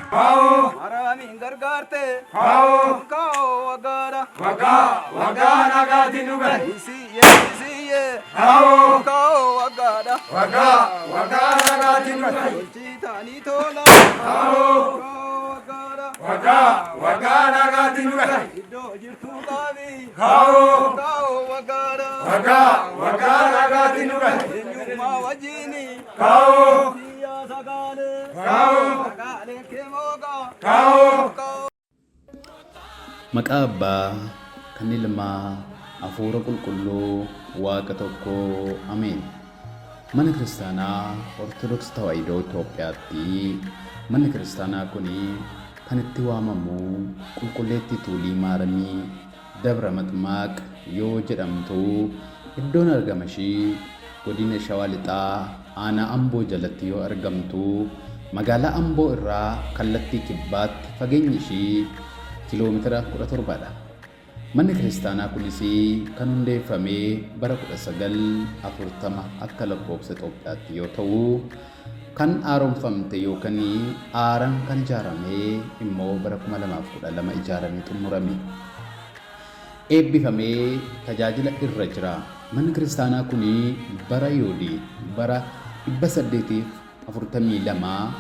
Maraamiin gargaarte. Kaa'oo waggaadha. Waggaa waggaa nagaatiin nu gahe. Isiyyee isiyyee. Kaa'oo waggaadha. Waggaa waggaa nagaatiin nu gahe. Tolchitaanii tola. Kaa'oo waggaadha. Waggaa waggaa nagaatiin nu gahe. Iddoo jirtuu qaabi. Kaa'oo waggaadha. Waggaa waggaa nagaatiin nu gahe. Eenyummaa wajjini. Biyya sagaalee. Sagaalee kee moogaa. Maqaa Abbaa kan Ilmaa Hafuura Qulqulluu Waaqa tokkoo Ameen. Mana Kiristaanaa Ortodoksii Tawaahidoo Itoophiyaatti manni kiristaanaa kun kan itti waamamu Qulqulleettii Tuulii Maaramii Dabra Maxmaaq yoo jedhamtu iddoon argama ishii godina Shawaa Lixaa aanaa Amboo jalatti yoo argamtu magaalaa Amboo irraa kallattii kibbaatti fageenyi ishii kiiloomeetira 17 dha. Manni kiristaanaa kunis kan hundeeffame bara 1940 akka lakkoofsa Itoophiyaatti yoo ta'u, kan haaromfamte yookaan haaraan kan ijaarame immoo bara 2012 ijaaramee xumurame. Eebbifamee tajaajila irra jira. Manni kiristaanaa kun bara Yoodiit bara 842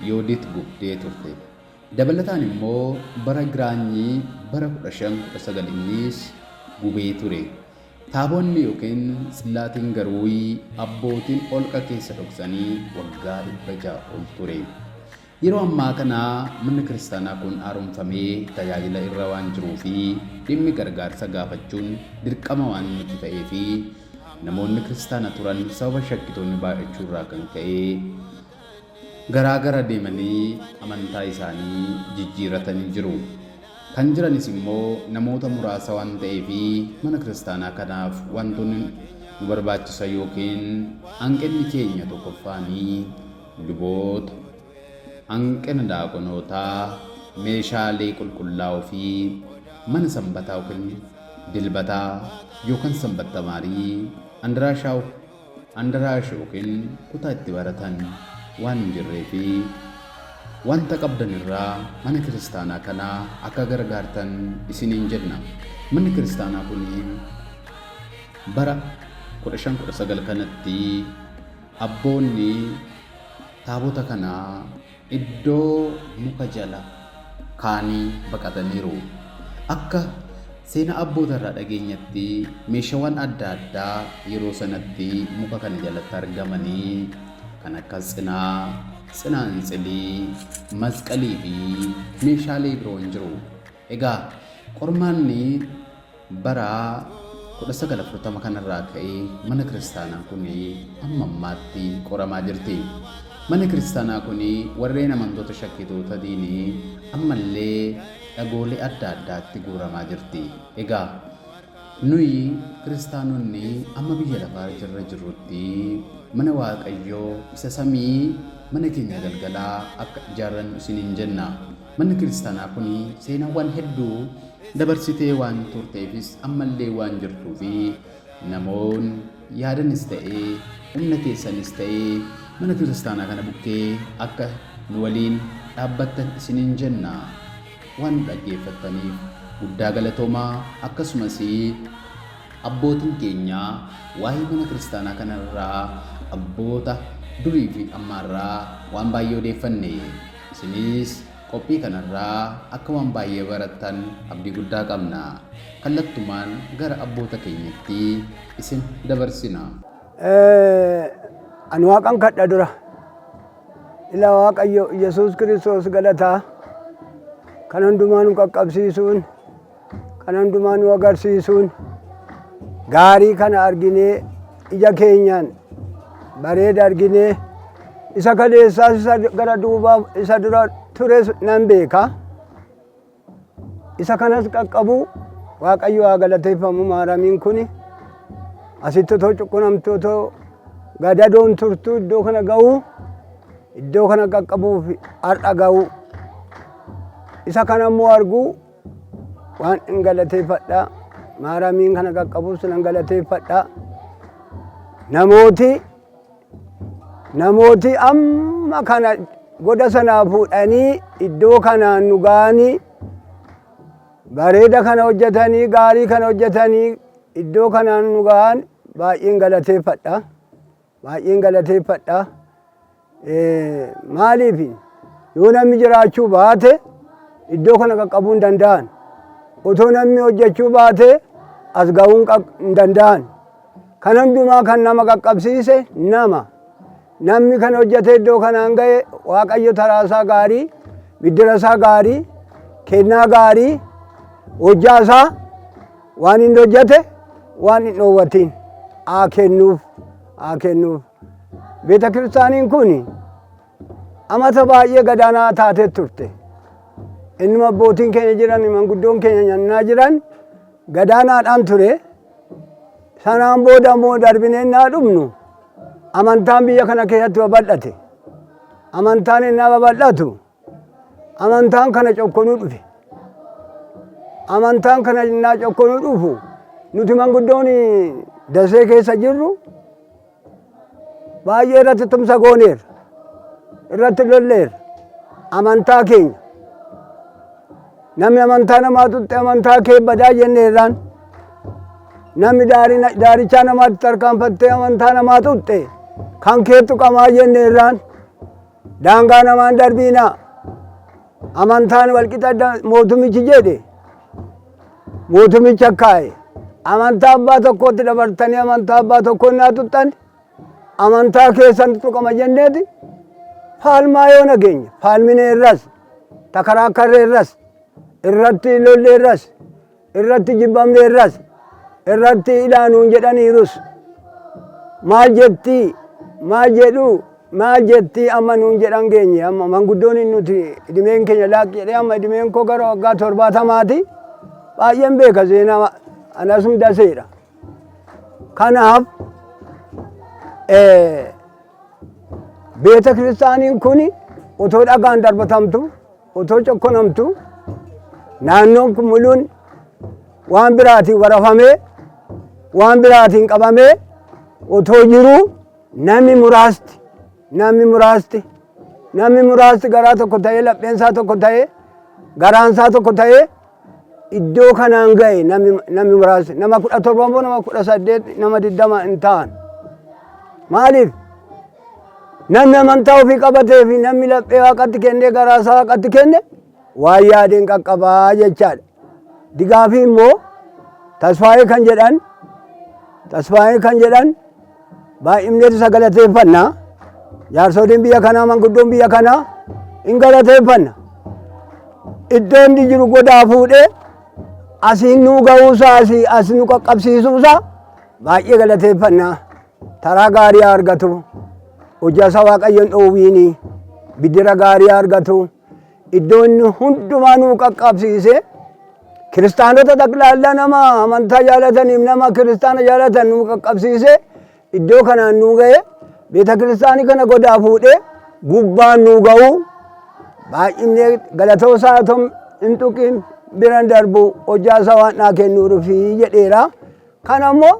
Yoodiit gubdee turte. Dabalataan immoo bara Giraanyii bara 1519 innis gubee ture. Taabonni yookiin tsillaatiin garuu abbootiin holqa keessa dhoksanii waggaa 600 ol ture. Yeroo ammaa kana manni kiristaanaa kun haaromfamee tajaajila irra waan jiruu fi dhimmi gargaarsa gaafachuun dirqama waan nutti ta'ee fi namoonni kiristaana turan sababa shakkitoonni baay'achuu irraa kan ka'e garaa gara deemanii amantaa isaanii jijjiirratanii jiru. Kan jiranis immoo namoota muraasa waan ta'eef mana kiristaanaa kanaaf wantoonni nu barbaachisan yookiin hanqinni keenya tokkoffaanii luboota, hanqina daaqonootaa, meeshaalee qulqullaa'oo fi mana sanbataa yookiin dilbataa yookaan sanbattamaarii andaraashaa andaraasha yookiin kutaa itti baratan waan hin jirree fi wanta qabdan irraa mana kiristaanaa kanaa akka gargaartan isiniin jenna. Manni kiristaanaa kun bara 1519 kanatti abboonni taabota kanaa iddoo muka jala kaanii baqataniiru. Akka seenaa abboota irraa dhageenyatti meeshaawwan adda addaa yeroo sanatti muka kana jalatti argamanii kan akka tsinaa, tsinaantsilii, masqalii fi meeshaalee biroon jiru. Egaa qormaanni bara 1940 kanarraa ka'ee mana kiristaanaa kun amma ammaatti qoramaa jirti. Manni kiristaanaa kun warreen amantoota shakkitoota diinii ammallee dhagoolee adda addaatti guuramaa jirti. Egaa nuyi kiristaanonni amma biyya lafaa jirra jirrutti mana Waaqayyoo isa samii mana keenya galgalaa akka ijaarrannu isiniin jenna. Manni kiristaanaa kun seenaawwan hedduu dabarsitee waan turteefis ammallee waan jirtuu fi namoonni yaadanis ta'ee humna keessanis ta'ee mana kiristaanaa kana bukkee akka nu waliin dhaabbattan isiniin jenna. Waan nu dhaggeeffattaniif guddaa galatoomaa akkasumas abbootiin keenya waa'ee mana kiristaanaa kanarraa abboota durii fi ammaarraa waan baay'ee odeeffanne. Isinis qophii kanarraa akka waan baay'ee barattan abdii guddaa qabna. Kallattumaan gara abboota keenyatti isin dabarsina. Ani waaqan kadha dura. Ila Waaqayyo Yesuus Kiristoos galataa kan hundumaa nu qaqqabsiisuun kan hundumaa nu agarsiisuun gaarii kana arginee ija keenyaan bareeda arginee isa kaleessaas isa gara duubaa isa dura tures nan beeka. Isa kanas qaqqabu Waaqayyo haa galateeffamu. Maaramiin kun asitti otoo cuqqunamtu, otoo gadadoon turtu, iddoo kana ga'uu, iddoo kana qaqqabuuf har'a ga'uu, isa kana immoo arguu waan hin galateeffadha. Maaramiin kana qaqqabuus nan galateeffadha. Namooti amma kana goda sanaa fuudhanii iddoo kanaan nu ga'anii, bareeda kana hojjetanii, gaarii kana hojjetanii iddoo kanaan nu ga'an baay'een galateeffadha. Baay'een galateeffadha. Maaliif, yoo namni jiraachuu baate iddoo kana qaqqabuu hin danda'an. Otoo namni hojjechuu baate as ga'uu hin danda'an. Kan hundumaa kan nama qaqqabsiise nama. Namni kan hojjete iddoo kanaan ga'e, Waaqayyo taraasaa gaarii, biddirasaa gaarii, kennaa gaarii, hojjaasaa waan inni hojjete waan hin dhoowwatiin haa kennuuf, haa kennuuf. Beeta kiristaaniin kun amata baay'ee gadaanaa taatee turte. Innuma abbootiin keenya jiran, manguddoon keenya nyannaa jiran gadaanaadhaan ture. Sanaan booda immoo darbinee naa dhumnu amantaan biyya kana keessatti babal'ate. Amantaan innaa babal'atu amantaan kana cokkonuu dhufe. Amantaan kana innaa cokkonuu dhufu nuti manguddoon Dasee keessa jirru baay'ee irratti tumsa gooneerra. Irratti lolleerra. Amantaa keenya. Namni amantaa namaa tutte amantaa kee badaa jenneerraan. Namni daarichaa namaatti tarkaanfattee amantaa namaa tutte kan kee tuqamaa jenneerraan. Daangaa namaan darbiinaa. Amantaan walqixa mootummichi jedhe, mootummicha kaa'e. Amantaa abbaa tokkootti dabartanii amantaa abbaa tokkoo naa tuxxan amantaa keessan tuqama jenneeti faalmaa yoo nageenya faalmineerras, takaraakkarreerras, irratti lolleerras, irratti jibbamneerras, irratti ilaanuun jedhaniirus. Maal jettii, maal jedhu, maal jettii amma nuun jedhan geenye. Amma manguddoon nuti idimeen keenya laaq jedhee, amma idimeen koo gara waggaa 70ti, baay'een beeka seenaa anasum Daseedha. Kanaaf beeta kiristaaniin kun otoo dhagaan darbatamtu, otoo cokkonamtu, naannoon kun muluun waan biraatiin warafamee, waan biraatiin qabamee otoo jiruu, namni muraasti garaa tokko ta'ee, lapheensaa tokko ta'ee, garaansaa tokko ta'ee iddoo kanaan ga'e. Namni muraasti nama 17 immoo nama 18, nama 20 hin ta'an. Maaliif, namni amantaa ofii qabatee fi namni laphee Waaqatti kennee, garaasaa Waaqatti kenne waan yaadeen qaqqabaa jechaadha. Digaafii immoo Tasfaayee kan jedhan baay'inneetu isa galateeffanna. Jaarsoliin biyya kanaa, manguddoon biyya kanaa hin galateeffanna. Iddoo inni jiru godaa fuudhee asiin nuu ga'uusaa, asii as nu qaqqabsiisuusaa baay'ee galateeffanna. Taraa gaarii haa argatu. Hojjasa Waaqayyoon dhoowwiini. Biddira gaarii haa argatu. Iddoo inni hundumaa nuu qaqqabsiise, kiristaanota xaqlaallaa, nama amantaa jaalataniif, nama kiristaana jaalatan nuu qaqqabsiise, iddoo kanaan nuu ga'e, beeta kiristaanii kana godaa fuudhee gubbaan nuu ga'uu baay'inne galatoosaa otoo hin tuqin biran darbu, hojjaasaa waan naa kennuufii jedheera. Kana immoo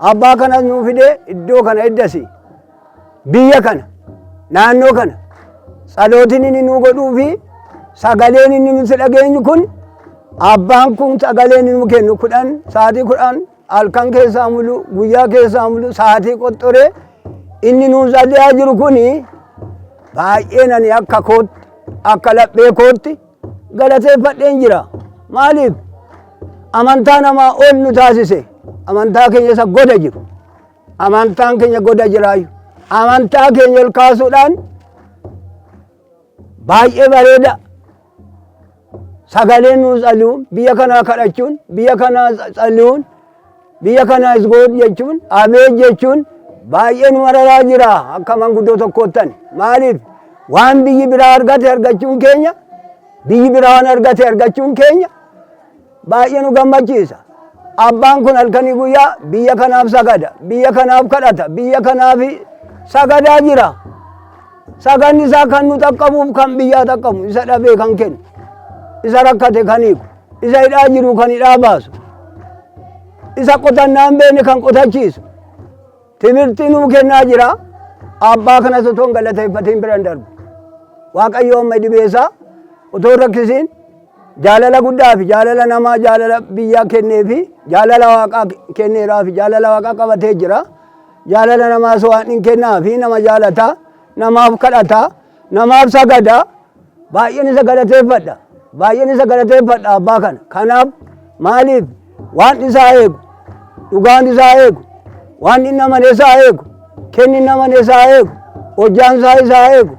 abbaa kanas nuu fidee iddoo kana iddasi biyya kana naannoo kana tsalootiin inni nuu godhuu fi sagaleen inni nuti dhageenyu kun, abbaan kun sagaleen inni nu kennu 10, sa'aatii 10 halkan keessaa mulu, guyyaa keessaa mulu, sa'aatii qoxxoree inni nuu tsalliyaa jiru kuni baay'een ani akka kootti, akka laphee kootti galateeffadheen jira. Maaliif, amantaa namaa ol nu taasise. Amantaa keenya isa goda jiru. Amantaan keenya goda jiraayu. Amantaa keenya ol kaasuudhaan baay'ee bareeda. Sagaleen nuu tsalliyuun, biyya kanaa kadhachuun, biyya kanaa tsalliyuun, Biyya kana isgood jechuun ameet jechuun baay'ee nu mararaa jira akka manguddoo tokkoottan. Maaliif waan biyyi biraa argate argachuun keenya, biyyi biraa waan argate argachuun keenya baay'ee nu gammachiisa. Abbaan kun halkanii guyyaa biyya kanaaf sagada, biyya kanaaf kadhata, biyya kanaaf sagadaa jira. Saganni isaa kan nu xaqqabuuf kan biyyaa xaqqabu, isa dhabee kan kennu, isa rakkate kan hiiku, isa hidhaa jiru kan hidhaa baasu, isa qotannaa hin beekne kan qotachiisu, timirtii nuu kennaa jira. Abbaa kanas otoo hin galateeffatiin bira hin darbu. Waaqayyo amma dhibee isaa otoo hin rakkisiin jaalala guddaa fi jaalala namaa, jaalala biyyaa kennee fi jaalala waaqaa kenneeraa fi jaalala waaqaa qabatee jira. Jaalala namaas waan hin kennaa fi nama jaalataa, namaaf kadhataa, namaaf sagadaa. Baay'een isa galateeffadha. Baay'een isa galateeffadha abbaa kana. Kanaaf maaliif waan isaa eegu, dhugaan isaa eegu, waan inni amane isaa eegu, kenni inni amane isaa eegu, hojjaan isaa isaa eegu,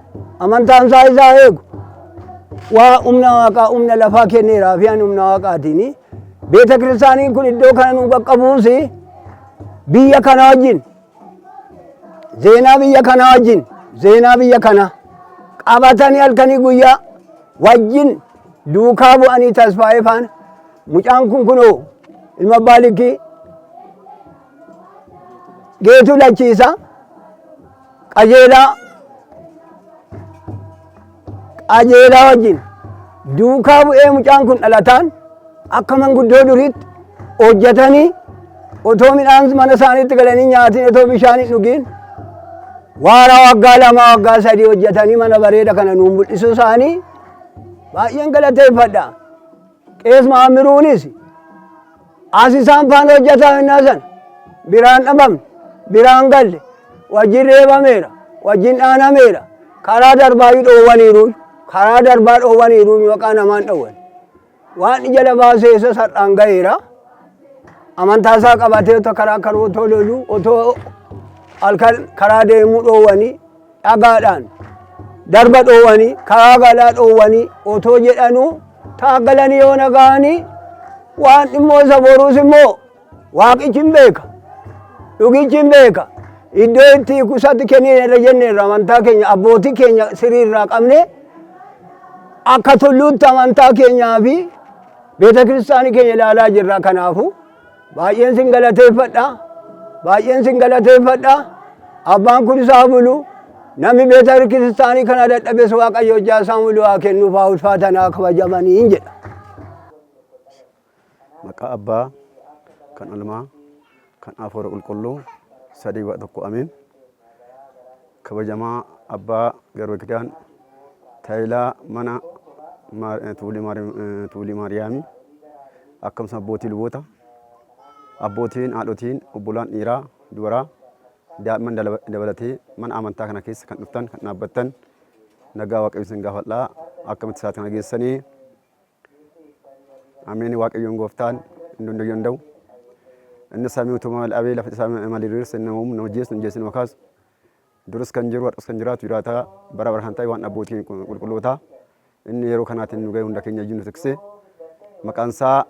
amantaan isaa isaa eegu. Waa humna waaqaa humna lafaa kenneeraa fi ani humna waaqaatiin beeta kiristaaniin kun iddoo kana nu qaqqabuusi biyya kana wajjin, zeenaa biyya kana wajjin, zeenaa biyya kana qabatanii halkanii guyyaa wajjin duukaa bu'anii Tasfaa'ee faana mucaan kun kunoo ilma abbaa likkii Geetuu Lachiisaa Qajeelaa wajjin duukaa bu'ee mucaan kun dhalataan akka manguddoo duriitti hojjetanii otoo midhaan mana isaaniitti galanii nyaatiin, otoo bishaan hin dhugiin, waara waggaa 2, waggaa 3 hojjetanii mana bareeda kana nuun mul'isuu isaanii baay'een galateeffadha. Qees Maamiruunis as isaan faana hojjetaa innaa sana biraan dhabamne, biraan galle, wajjin reebameera, wajjin dhaanameera, karaa darbaayyuu dhoowwaniiru, karaa darbaa dhoowwaniiru, maqaa namaan dhoowwan. Waan jala baasee isa sar'aan ga'eera. Amantaa isaa qabatee otoo karaa karoo otoo lolu, otoo halkan karaa deemuu dhoowwanii, dhagaadhaan darba dhoowwanii, karaa galaa dhoowwanii otoo jedhanuu taaggalanii yoo naga'anii waan dhimmoo isa boruus immoo waaqichi hin beeka, dhugichi hin beeka. Iddoo itti kusatti kennine irra jenneerra amantaa keenya abbootii keenya sirii irraa qabne akka tulluutti amantaa keenyaa fi beeta kiristaanii keenya ilaalaa jirra. Kanaafu baay'een sin galateeffadha, baay'een sin galateeffadha. Abbaan kun isaa bulu, namni beeta kiristaanii kana dadhabes Waaqayyo hojjaa isaan bulu haa kennuuf, haa ulfaatan, haa kabajamanii hin jedha. Maqaa Abbaa, kan Ilmaa, kan Hafuura Qulqulluu, sadii waa tokko, ameen. Kabajamaa Abbaa Gabra Kidaan Taayilaa mana Tuulii Maariyaamii, akkasumas abbootii luboota, abbootiin, haadhotiin, obbolaan dhiiraa, dubaraa, daa'imman dabalatee mana amantaa kana keessa kan dhuftan, kan dhaabbattan, nagaa Waaqayyo isin gaafadhaa. Akkamitti isaati kana geessanii? Ameen. Waaqayyoon gooftaan inni hundayyuu danda'u, inni samii utuma dhabee lafa isaa malee diriirse, inni nama uumu, nama jeessu, hin jeessu, nama kaasu, duris kan jiru, har'as kan jiraatu, jiraataa bara bara kan ta'e, waan abbootii qulqullootaa inni yeroo kanaatiin nu ga'e, hunda keenya iyyuu nu tiksee, maqaan isaa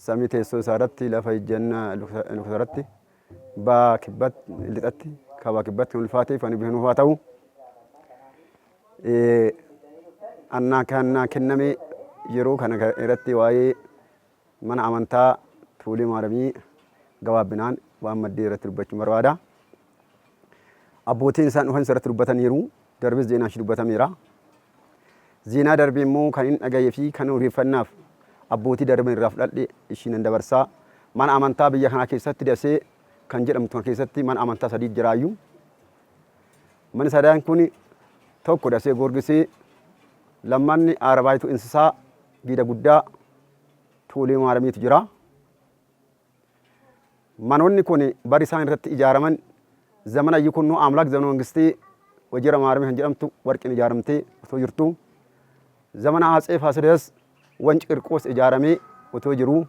samii teessoo isaa irratti, lafa ejjennaa luka irratti, baa kibbatti, lixatti, kaabaa kibbatti kan ulfaatee kan nuuf haa ta'u. Annaa kan naa kenname yeroo kana irratti waa'ee mana amantaa Tuulii Maaramii gabaabbinaan waan maddee irratti dubbachuun barbaada. Abbootiin isaan dhufan irratti dubbataniiru. Darbis zeenaan ishee dubbatameera. Zeenaa darbee immoo kan hin dhaga'ee fi kan odeeffannaaf abbootii darban irraa fudhadhe ishii nan dabarsaa. Mana amantaa biyya kanaa keessatti Dasee kan jedhamtu kana keessatti mana amantaa sadii jiraayyuu. Manni sadaan kun tokko Dasee Goorgisii, lammanni Aarabaayituu Insisaa Giida Guddaa Tuulii Maaramiitu jira. Manoonni kun bari isaan irratti ijaaraman zamana Yikunnoo Amlaak zamana Mangistii Wajjira Maaramii kan jedhamtu warqeen ijaaramtee otoo jirtu, zamana Atsee Faasiladas Wanci Qirqoos ijaaramee otoo jiruu,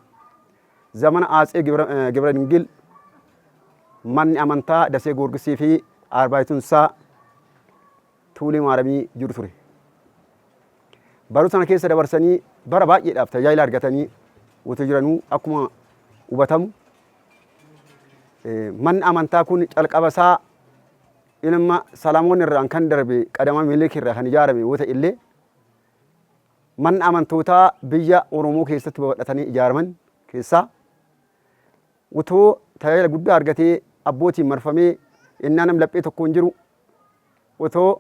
zamana Atsee Gibra Dingil manni amantaa Dasee Goorgisii fi Aarbaayitunsaa Tuulii Maaramii jiru ture. Baruu sana keessa dabarsanii bara baay'eedhaaf tajaajila argatanii otoo jiranuu, akkuma hubatamu Manni amantaa kun calqaba isaa ilma Salamoon irraan kan darbe qadama Minilik irraa kan ijaarame yoo ta'e illee manni amantootaa biyya Oromoo keessatti babal'atanii ijaaraman keessaa utoo tajaajila guddaa argatee abbootiin marfamee innaa nam laphee tokkoon jiru otoo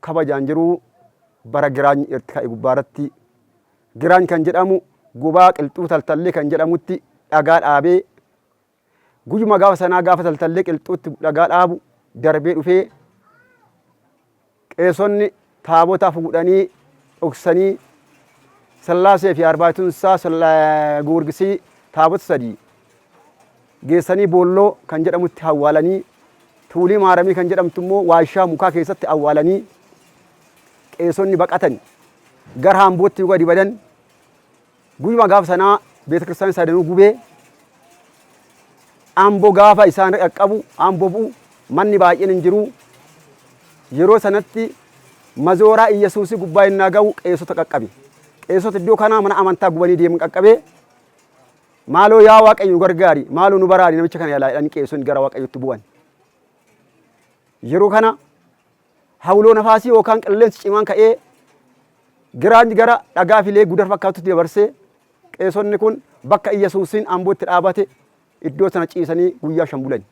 kabajaan jiruu bara Giraany irratti ka'e gubbaa irratti Giraany kan jedhamu gubaa qilxuu taltallee kan jedhamutti dhagaa dhaabee guyyuma gaafa sanaa gaafa taltallee qilxuutti dhagaa dhaabu darbee dhufee qeesonni taabota fuudhanii dhoksanii Sillaasee fi arbaayitunsaa Goorgisii taabota sadii geessanii boolloo kan jedhamutti awwaalanii Tuulii Maaramii kan jedhamtu immoo waashaa mukaa keessatti awwaalanii qeesonni baqatan gara Hambootti gadi badan. Guyyuma gaafa sanaa beeta kiristaanii sadanuu gubee Amboo gaafa isaan qaqqabu Amboo bu'u manni baay'een hin jiru. Yeroo sanatti mazooraa Iyyasuusii gubbaa innaa ga'u qeesota qaqqabe. Qeesota iddoo kanaa mana amantaa gubanii deeman qaqqabee maaloo yaa Waaqayyo nu gargaari, maaloo nu baraari namicha kana yaalaa jedhanii qeesonni gara Waaqayyotti bu'an. Yeroo kana hawloo nafaasii yookaan qilleensi cimaan ka'ee giraanyi gara dhagaa filee gudar fakkaatutti dabarsee qeesonni kun bakka Iyyasuusiin Ambootti dhaabate iddoo sana ciisanii guyyaa 5 bulan.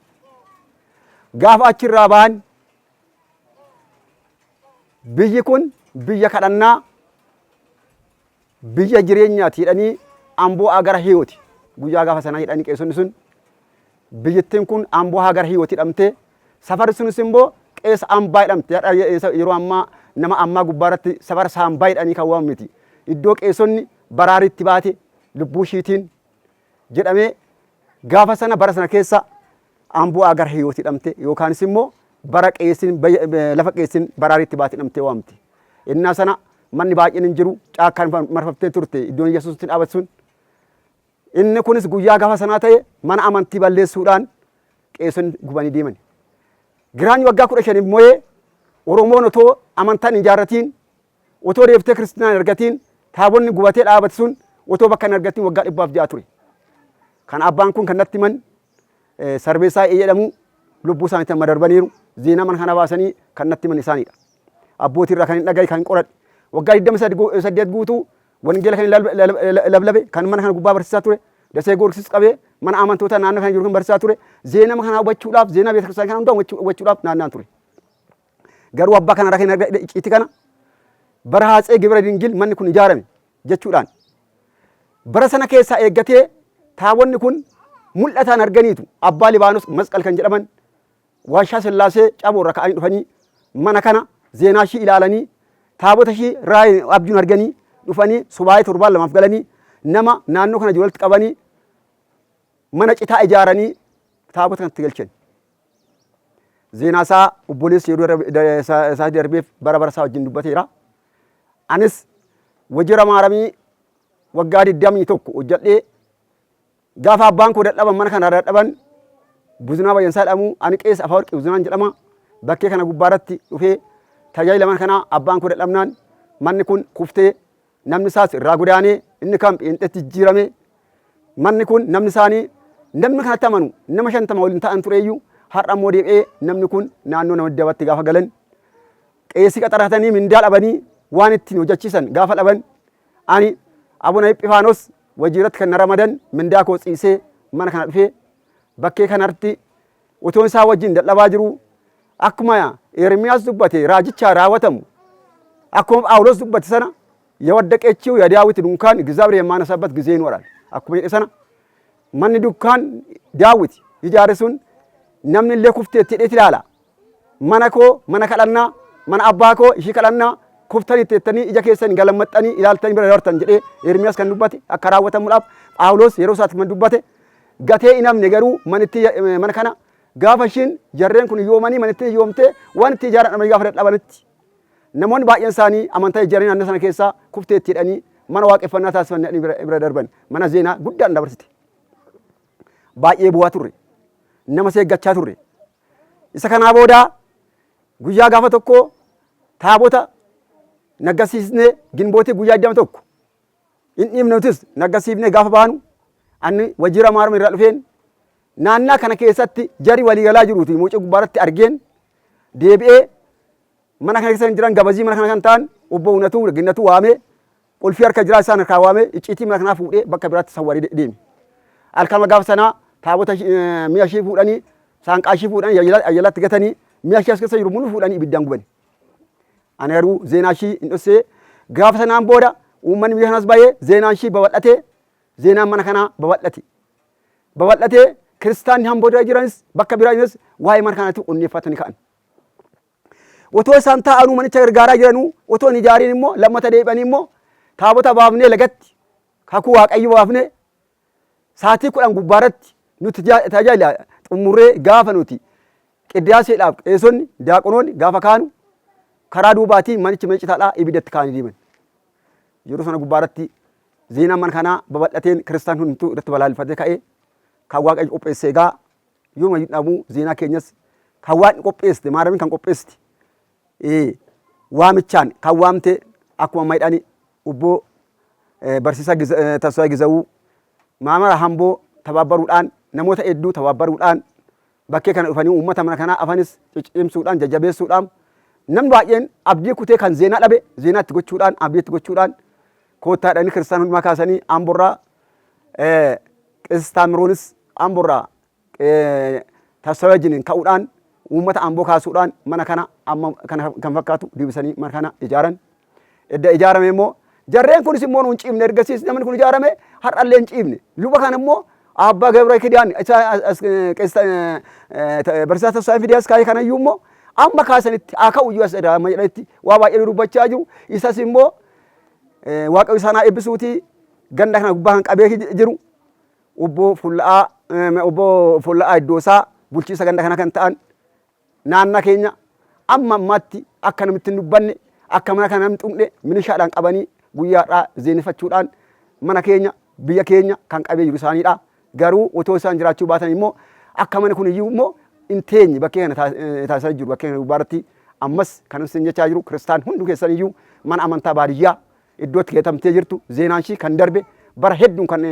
Gaafa achirraa ba'an biyyi kun biyya kadhannaa biyya jireenyaati jedhanii Amboo Agara Hiyooti guyyaa gaafa sanaa jedhanii qeesonni sun biyyattiin kun Amboo Agara Hiyooti jedhamtee safarri sunis immoo qeessa Ambaa jedhamte. Yeroo ammaa nama ammaa gubbaa irratti safara Saambaa jedhanii kan waamamu miti. Iddoo qeessonni baraariitti baate lubbuu ishiitiin jedhamee gaafa sana bara sana keessa Amboo Agara Hiyooti jedhamte yookaanis immoo bara qeessin lafa qeessin baraariitti baate jedhamtee waamti. Innaa sana manni baay'een hin jiru caakkaan marfamtee turte iddoon Yesuus itti dhaabate sun. Inni kunis guyyaa gaafa sanaa ta'e mana amantii balleessuudhaan qeessonni gubanii deeman. Giraany waggaa 15 mo'ee Oromoon otoo amantaan hin ijaarratiin otoo deeftee kiristinaa hin argatiin taabonni gubatee dhaabate sun otoo bakka hin argatiin waggaa 106 ture. Kan abbaan kun kan natti himan Sarbeessaa jedhamu lubbuu isaaniitti amma darbaniiru. Zeenaa mana kana baasanii kan natti himan isaaniidha. Abbootii irraa kan hin dhagaye kan hin qoradhe. Waggaa 28 guutuu wangeela kan hin lablabe kan mana kana gubbaa barsiisaa ture. Dasee Goorgis qabee mana amantoota naannoo kana jiru kan barsiisaa ture. Zeenaa mana kana hubachuudhaaf zeenaa beeta kiristaanaa kana hundaa hubachuudhaaf naannaan ture. Garuu abbaa kana irraa kan argadhe icciitii kana bara Haatsee Gibira Dingil manni kun ijaarame jechuudhaan bara sana keessaa eeggatee taabonni kun mul'ataan arganiitu abbaa Libaanos Masqal kan jedhaman waashaa Sillaasee caboo irra ka'anii dhufanii mana kana zeenaa ishii ilaalanii taabota ishii raayii abjuun arganii dhufanii subaayee torbaan lamaaf galanii nama naannoo kana jiru walitti qabanii mana citaa ijaaranii taabota kanatti galchan. Zeenaa isaa obboleessi yeroo isaa darbeef bara bara isaa wajjin dubbateera. Anis wajjira maaramii waggaa 21 hojjedhee gaafa abbaan koo dadhaban mana kana dadhaban Buzunaa Bayyansaa jedhamu ani qeessa Afawarqi Buzunaan jedhama bakkee kana gubbaa irratti dhufee tajaajila mana kanaa abbaan koo dadhabnaan manni kun kuftee namni isaas irraa godaanee inni kan pheenxetti jijjiirame manni kun namni isaanii namni kanatti amanu nama 50 waliin ta'an tureeyyuu har'a immoo deebi'ee namni kun naannoo nama dabatti gaafa galan qeesii qaxaratanii mindaa dhabanii waan ittiin hojjechiisan gaafa dhaban ani Abuna Ephifaanoos wajiiratti kan na ramadan mindaa koo tsiisee mana kana dhufee bakkee kanarratti utuun isaa wajjin dadhabaa jiruu akkuma Ermiyaas dubbate raajichaa raawwatamu akkuma Phaawulos dubbate sana የወደቀችው የዳዊት ድንኳን እግዚአብሔር የማነሳበት ጊዜ ይኖራል። akkuma jedhe sana manni dukkaan Daawit ijaare sun namni illee kufteetti jedheeti ilaala. Mana koo mana kadhannaa mana abbaa koo ishii kadhannaa kuftanii teettanii ija keessan galammaxxanii ilaaltanii bira dabartan jedhee Ermiyaas kan dubbate akka raawwatamuudhaaf Phaawulos yeroo isaatti kan dubbate gatee hin hafne garuu manitti mana kana gaafa ishiin jarreen kun yoomanii manitti yoomtee waan itti ijaaran dhabanii gaafa dadhabanitti namoonni baay'een isaanii amantaa ijaaranii naannoo sana keessaa kufteetti jedhanii mana waaqeffannaa taasifanne jedhanii bira darban mana zeenaa guddaan dabarsite. Baay'ee bu'aa turre. Nama seeggachaa turre. Isa kanaa booda guyyaa gaafa tokko taabota naggasiisnee ginbootii guyyaa 21 hin dhiibne nutis naggasiifnee gaafa baanu ani wajjira maarma irraa dhufeen Naannaa kana keessatti jari waliigalaa jiruuti muucii gubbaarratti argeen deebi'ee mana kana keessa kan jiran gabazii mana kana kan ta'an obbo Unatuu Ginnatuu waamee qulfii harka jiraa isaan harkaa waamee icciitii mana kanaa fuudhee bakka biraatti sawwaree deeme. Halkanuma gaafa sanaa taabota mi'a ishii fuudhanii saanqaa ishii fuudhanii ayyalaatti gatanii mi'a ishii as keessa jiru mulu fuudhanii ibiddaan gubani. Ani garuu zeenaa ishii hin dhossee. Gaafa sanaan booda uummanni biyya kanas bahee zeenaan ishii babal'atee, zeenaan mana kanaa babal'ate. Babal'atee kiristaanni hamboo bira jiranis bakka biraa jiranis waa'ee mana kanaatti onneeffatanii ka'an. Otoo isaan taa'anuu manicha gargaaraa jiranuu otoo hin ijaariin immoo lammata deebi'anii immoo taabota baafnee lagatti kakuu waaqayyo baafnee sa'aatii 10 gubbaarratti nuti tajaajila xumurree gaafa nuti qiddaaseedhaaf qeesonni daaqonoonni gaafa kaanu karaa duubaatiin manichi mana citaadhaa ibiddatti kaanii deeman. Yeroo sana gubbaarratti zeenaan mana kanaa babal'ateen kiristaan hundumtuu irratti balaaleffatee ka'ee kan waaqayyo qopheesse egaa yooma hin dhabuu zeenaa keenyas kan waaqni qopheessite maaramiin kan qopheessite waamichaan kan waamte akkuma amma jedhani obboo barsiisaa Tasfaayee Gizawuu maamara hamboo tabaabbaruudhaan namoota hedduu tabaabbaruudhaan bakkee kana dhufanii uummata mana kanaa afanis ciccimsuudhaan jajjabeessuudhaan namni baay'een abdii kutee kan zeenaa dhabe zeenaa itti gochuudhaan abdii itti gochuudhaan koottaadhaan kiristaan hundumaa kaasanii Amborraa Qees Taamiruunis Amborraa Tasfaayee wajjiniin ka'uudhaan uummata Amboo kaasuudhaan mana kana amma kana kan fakkaatu deebisanii mana kana ijaaran. Edda ijaarame immoo jarreen kunis immoo nuun ciimne, ergasiis namni kun ijaarame har'allee hin ciimne. Luba kana immoo Abbaa Gabra Kidaan isa qees barsiisaa Tasfaayee fidee as kaa'e kanayyuu immoo amma kaasanitti haa ka'u iyyuu as amma jedhanitti waa baay'ee dubbachaa jiru. Isas immoo Waaqayyo isaan haa eebbisuutii ganda kana gubbaa kan qabee jiru obbo Fulla'aa obbo Fulla'aa Iddoosaa bulchiinsa ganda kana kan ta'an naannaa keenya amma ammaatti akka namitti hin dubbanne, akka mana kana namni tuqne milishaadhaan qabanii guyyaa har'aa zeeneffachuudhaan mana keenya biyya keenya kan qabee jiru isaaniidha. Garuu otoo isaan jiraachuu baatan immoo akka mana kun iyyuu immoo hin teenye bakkee kana taasisaa jiru bakkee kana gubbaarratti ammas kan isin jechaa jiru kiristaan hunduu keessan iyyuu mana amantaa baadiyyaa iddootti keetamtee jirtu zeenaan ishii kan darbe bara hedduun kan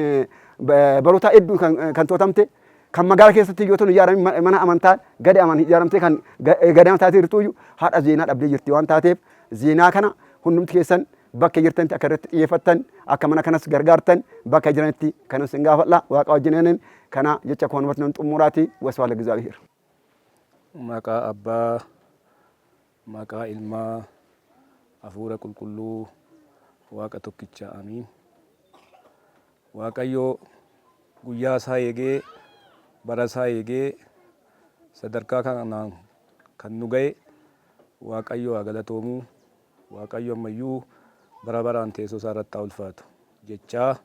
baroota hedduun kan to'atamte kan magaala keessatti iyyuu otoo hin ijaaramin mana amantaa gadi aman ijaaramtee kan gadaama taatee jirtu iyyuu haadha zeenaa dhabdee jirti waan taateef zeenaa kana hundumti keessan bakka jirtanitti akka irratti xiyyeeffattan akka mana kanas gargaartan bakka jiranitti kanan sin gaafadha waaqa wajjin kana jecha koon hubatnan xumuraati waswaala gizaabiheer. Maqaa Abbaa, maqaa Ilmaa, Hafuura Qulqulluu, Waaqa tokkicha amiin. Waaqayyo guyyaa isaa eegee, bara isaa eegee sadarkaa kanaan kan nu ga'e Waaqayyo haa galatoomu. Waaqayyo ammayyuu bara baraan teessoo isaa irratti haa ulfaatu jechaa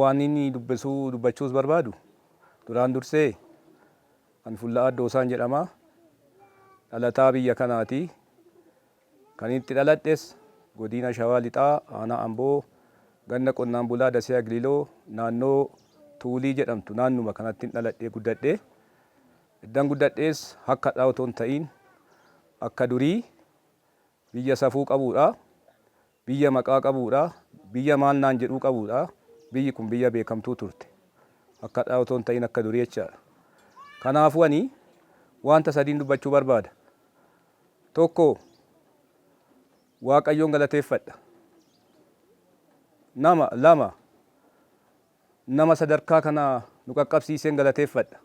waan inni dubbisuu dubbachuus barbaadu duraan dursee An Fulla'aa Addoosaan jedhama. Dhalataa biyya kanaati. Kan itti dhaladhes Godiina Shawaa Lixaa Aanaa Amboo ganda qonnaan bulaa Dasee Agliiloo naannoo Tuulii jedhamtu naannuma kanattin dhaladhee guddadhe. Eddan guddadhees hakka har'aa otoo hin ta'iin akka durii biyya safuu qabuudha. Biyya maqaa qabuudha. Biyya maal naan jedhuu qabuudha. Biyyi kun biyya beekamtuu turte. Akka har'aa otoo hin ta'in akka durii jechaadha. Kanaafuu ani wanta sadiin dubbachuu barbaada. Tokko, Waaqayyoon galateeffadha. Nama, lama, nama sadarkaa kana nu qaqqabsiiseen galateeffadha.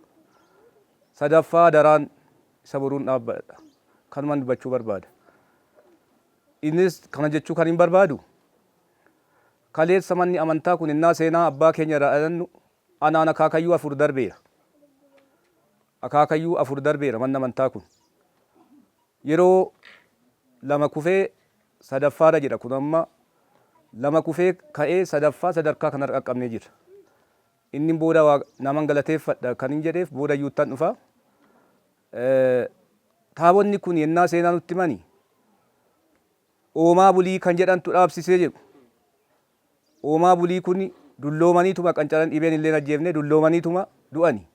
Sadaffaa, daraan isa boruun dhaabbadha. Kanuman dubbachuu barbaada. Innis kana jechuu kan hin barbaadu, kaleessa manni amantaa kun innaa seenaa abbaa keenya irraa dhalannu anaan akaakayyuu afur darbeera. Akaakayyuu afur darbeera manni amantaa kun. Yeroo lama kufee sadaffaarra jira kun amma lama kufee ka'ee sadaffaa sadarkaa kanarra qaqqabnee jira. Inni booda naman galateeffadha kan hin jedheef booda iyyuuttan dhufa. Taabonni kun yennaa seenaa nutti himani Oomaa bulii kan jedhantu dhaabsisee jedhu. Oomaa bulii kun dulloomaniituma qancaran, dhibeen illee hin ajjeefne, dulloomaniituma du'ani.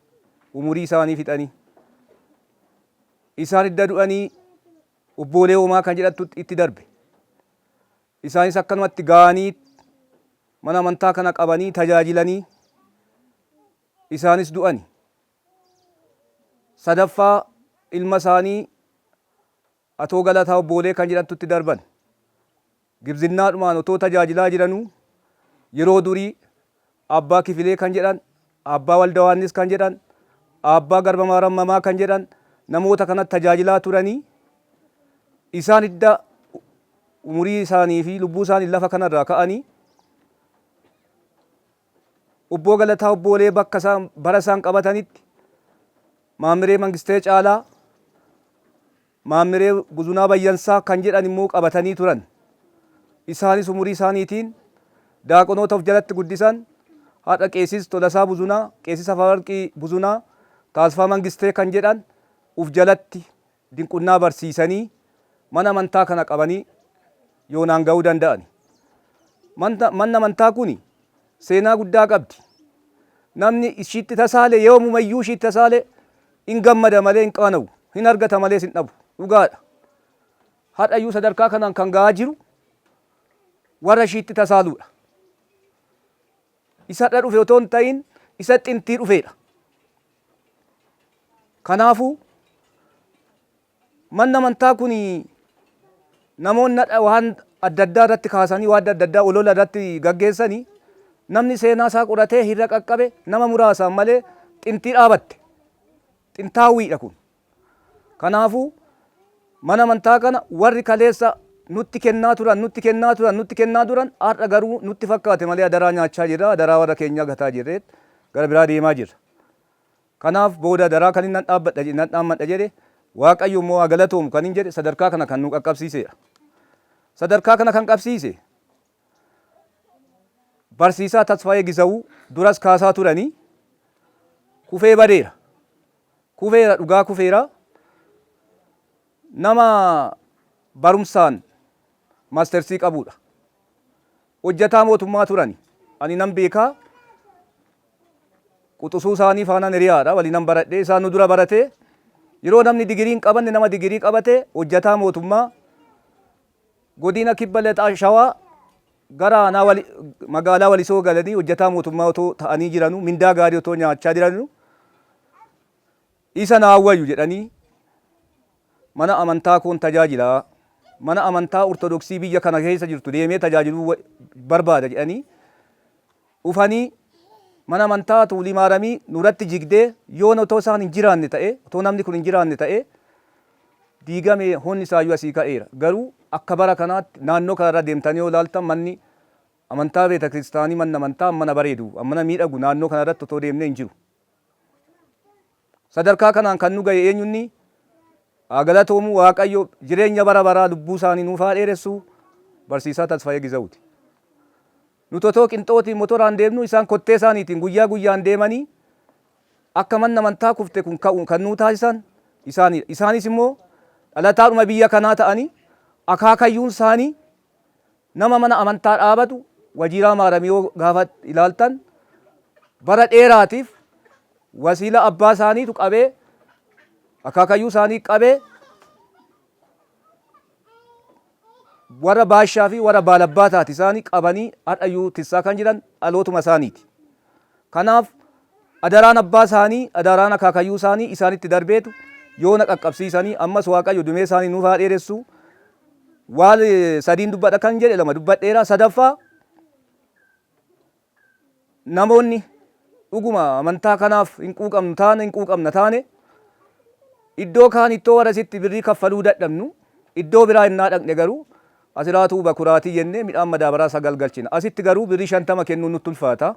Umurii isaanii fixanii. Isaan idda du'anii obboolee Oomaa kan jedhantu itti darbe. Isaanis akkanumatti ga'anii mana amantaa kana qabanii tajaajilanii isaanis du'ani. Sadaffaa ilma isaanii Atoo Galataa Obboolee kan jedhantutti darban. Gibzinnaadhumaan otoo tajaajilaa jiranuu yeroo durii Abbaa Kifilee kan jedhan, Abbaa Waldawaannis kan jedhan, Abbaa Garbamaaram Mamaa kan jedhan namoota kanatti tajaajilaa turanii isaan hidda umurii isaanii fi lubbuu isaanii lafa kanarraa ka'anii Obboo Galataa Obboolee bakka isaan bara isaan qabatanitti Maammiree Mangistee Caalaa, Maammiree Buzunaa Bayyansaa kan jedhan immoo qabatanii turan. Isaanis umurii isaaniitiin daaqonoota of jalatti guddisan har'a Qeesis Tolasaa Buzunaa, Qeesis Afawarqii Buzunaa, Taasfaa Mangistee kan jedhan uf jalatti dinqunnaa barsiisanii mana amantaa kana qabanii yoonaan ga'uu danda'ani. Manni amantaa kun seenaa guddaa qabdi. Namni ishiitti tasaale yoomumayyuu ishiitti tasaale in gammada malee hin qaana'u. Hin argata malees hin dhabu. Dhugaadha. Har'ayyuu sadarkaa kanaan kan ga'aa jiru warra ishiitti tasaaluudha. Isa har'a dhufe otoo hin ta'in isa xintii dhufeedha. Kanaafuu manni amantaa kun namoonni hadha waan adda addaa irratti kaasanii waan adda addaa olola irratti gaggeessanii namni seenaa isaa qoratee hirra qaqqabe nama muraasaan malee xintii dhaabatte. Xintaawwiidha kun. Kanaafuu mana amantaa kana warri kaleessa nutti kennaa turan nutti kennaa turan nutti kennaa turan har'a garuu nutti fakkaate malee adaraa nyaachaa jirra adaraa warra keenyaa gataa jirre gara biraa deemaa jirra. Kanaaf booda adaraa kanin nan dhaabbadha nan dhaammadha jedhe Waaqayyo immoo haa galatoomu kanin jedhe sadarkaa kana kan nu qaqqabsiiseedha. Sadarkaa kana kan qabsiise barsiisaa Tasfaayee Gizawuu duras kaasaa turanii kufee badeera. Kufeera dhugaa kufeera. Nama barumsaan maastersii qabuudha. Hojjataa mootummaa turani. Ani nan beekaa. Quxusuu isaanii faanaan hiriyaadha. Waliinan baradhee isaan nu dura baratee yeroo namni digirii hin qabanne nama digirii qabate hojjataa mootummaa godina kibba lixaa shawaa gara aanaa wali, magaalaa walisoo galanii hojjataa mootummaa otoo ta'anii jiranuu mindaa gaarii otoo nyaachaa jiranuu isa naa wayyu jedhanii mana amantaa koon tajaajila mana amantaa ortodoksii biyya kana keessa jirtu deemee tajaajiluu barbaada jedhanii dhufanii mana amantaa Tuulii Maaramii nurratti jigdee yoon otoo isaan hin jiraanne ta'e otoo namni kun hin jiraanne ta'e diigame honni isaayyuu asii ka'eera. Garuu akka bara kanaatti naannoo kanarra deemtanii yoo ilaaltan manni amantaa beeta kiristaanii manni amantaa mana bareedu mana miidhagu naannoo kanarratti otoo deemnee hin jiru. Sadarkaa kanaan kan nu gahe eenyunni haa galatoomu Waaqayyo jireenya bara baraa lubbuu isaanii nuuf haa dheeressu barsiisaa Tasfaayee Gizawuti. Nuti otoo qinxootiin motoraan deemnu isaan kottee isaaniitiin guyyaa guyyaan deemanii akka manni amantaa kufte kun ka'u kan nuu taasisan isaaniidha. Isaanis immoo dhalataadhuma biyya kanaa ta'anii akaakayyuun isaanii nama mana amantaa dhaabatu Wajiiraa Maaramii yoo gaafa ilaaltan bara dheeraatiif wasiila abbaa isaaniitu qabee akaakayyuu isaanii qabee warra baashaa fi warra baalabbaataati isaanii qabanii har'ayyuu tissaa kan jiran dhalootuma isaaniiti. Kanaaf adaraan abbaa isaanii adaraan akaakayyuu isaanii isaanitti darbeetu yoona qaqqabsiisanii ammas Waaqayyo dumee isaanii nuuf haa dheeressu. Waan sadiin dubbadha kan jedhe lama dubbadheera sadaffaa namoonni dhuguma amantaa kanaaf hin quuqamnu taane hin quuqamna taane iddoo kaan ittoo warra sitti birrii kaffaluu dadhabnu iddoo biraa innaa dhaqne garuu asiraatuu bakuraatii jennee midhaan madaabaraa 9 galchina. Asitti garuu birrii 50 kennuun nutti ulfaata.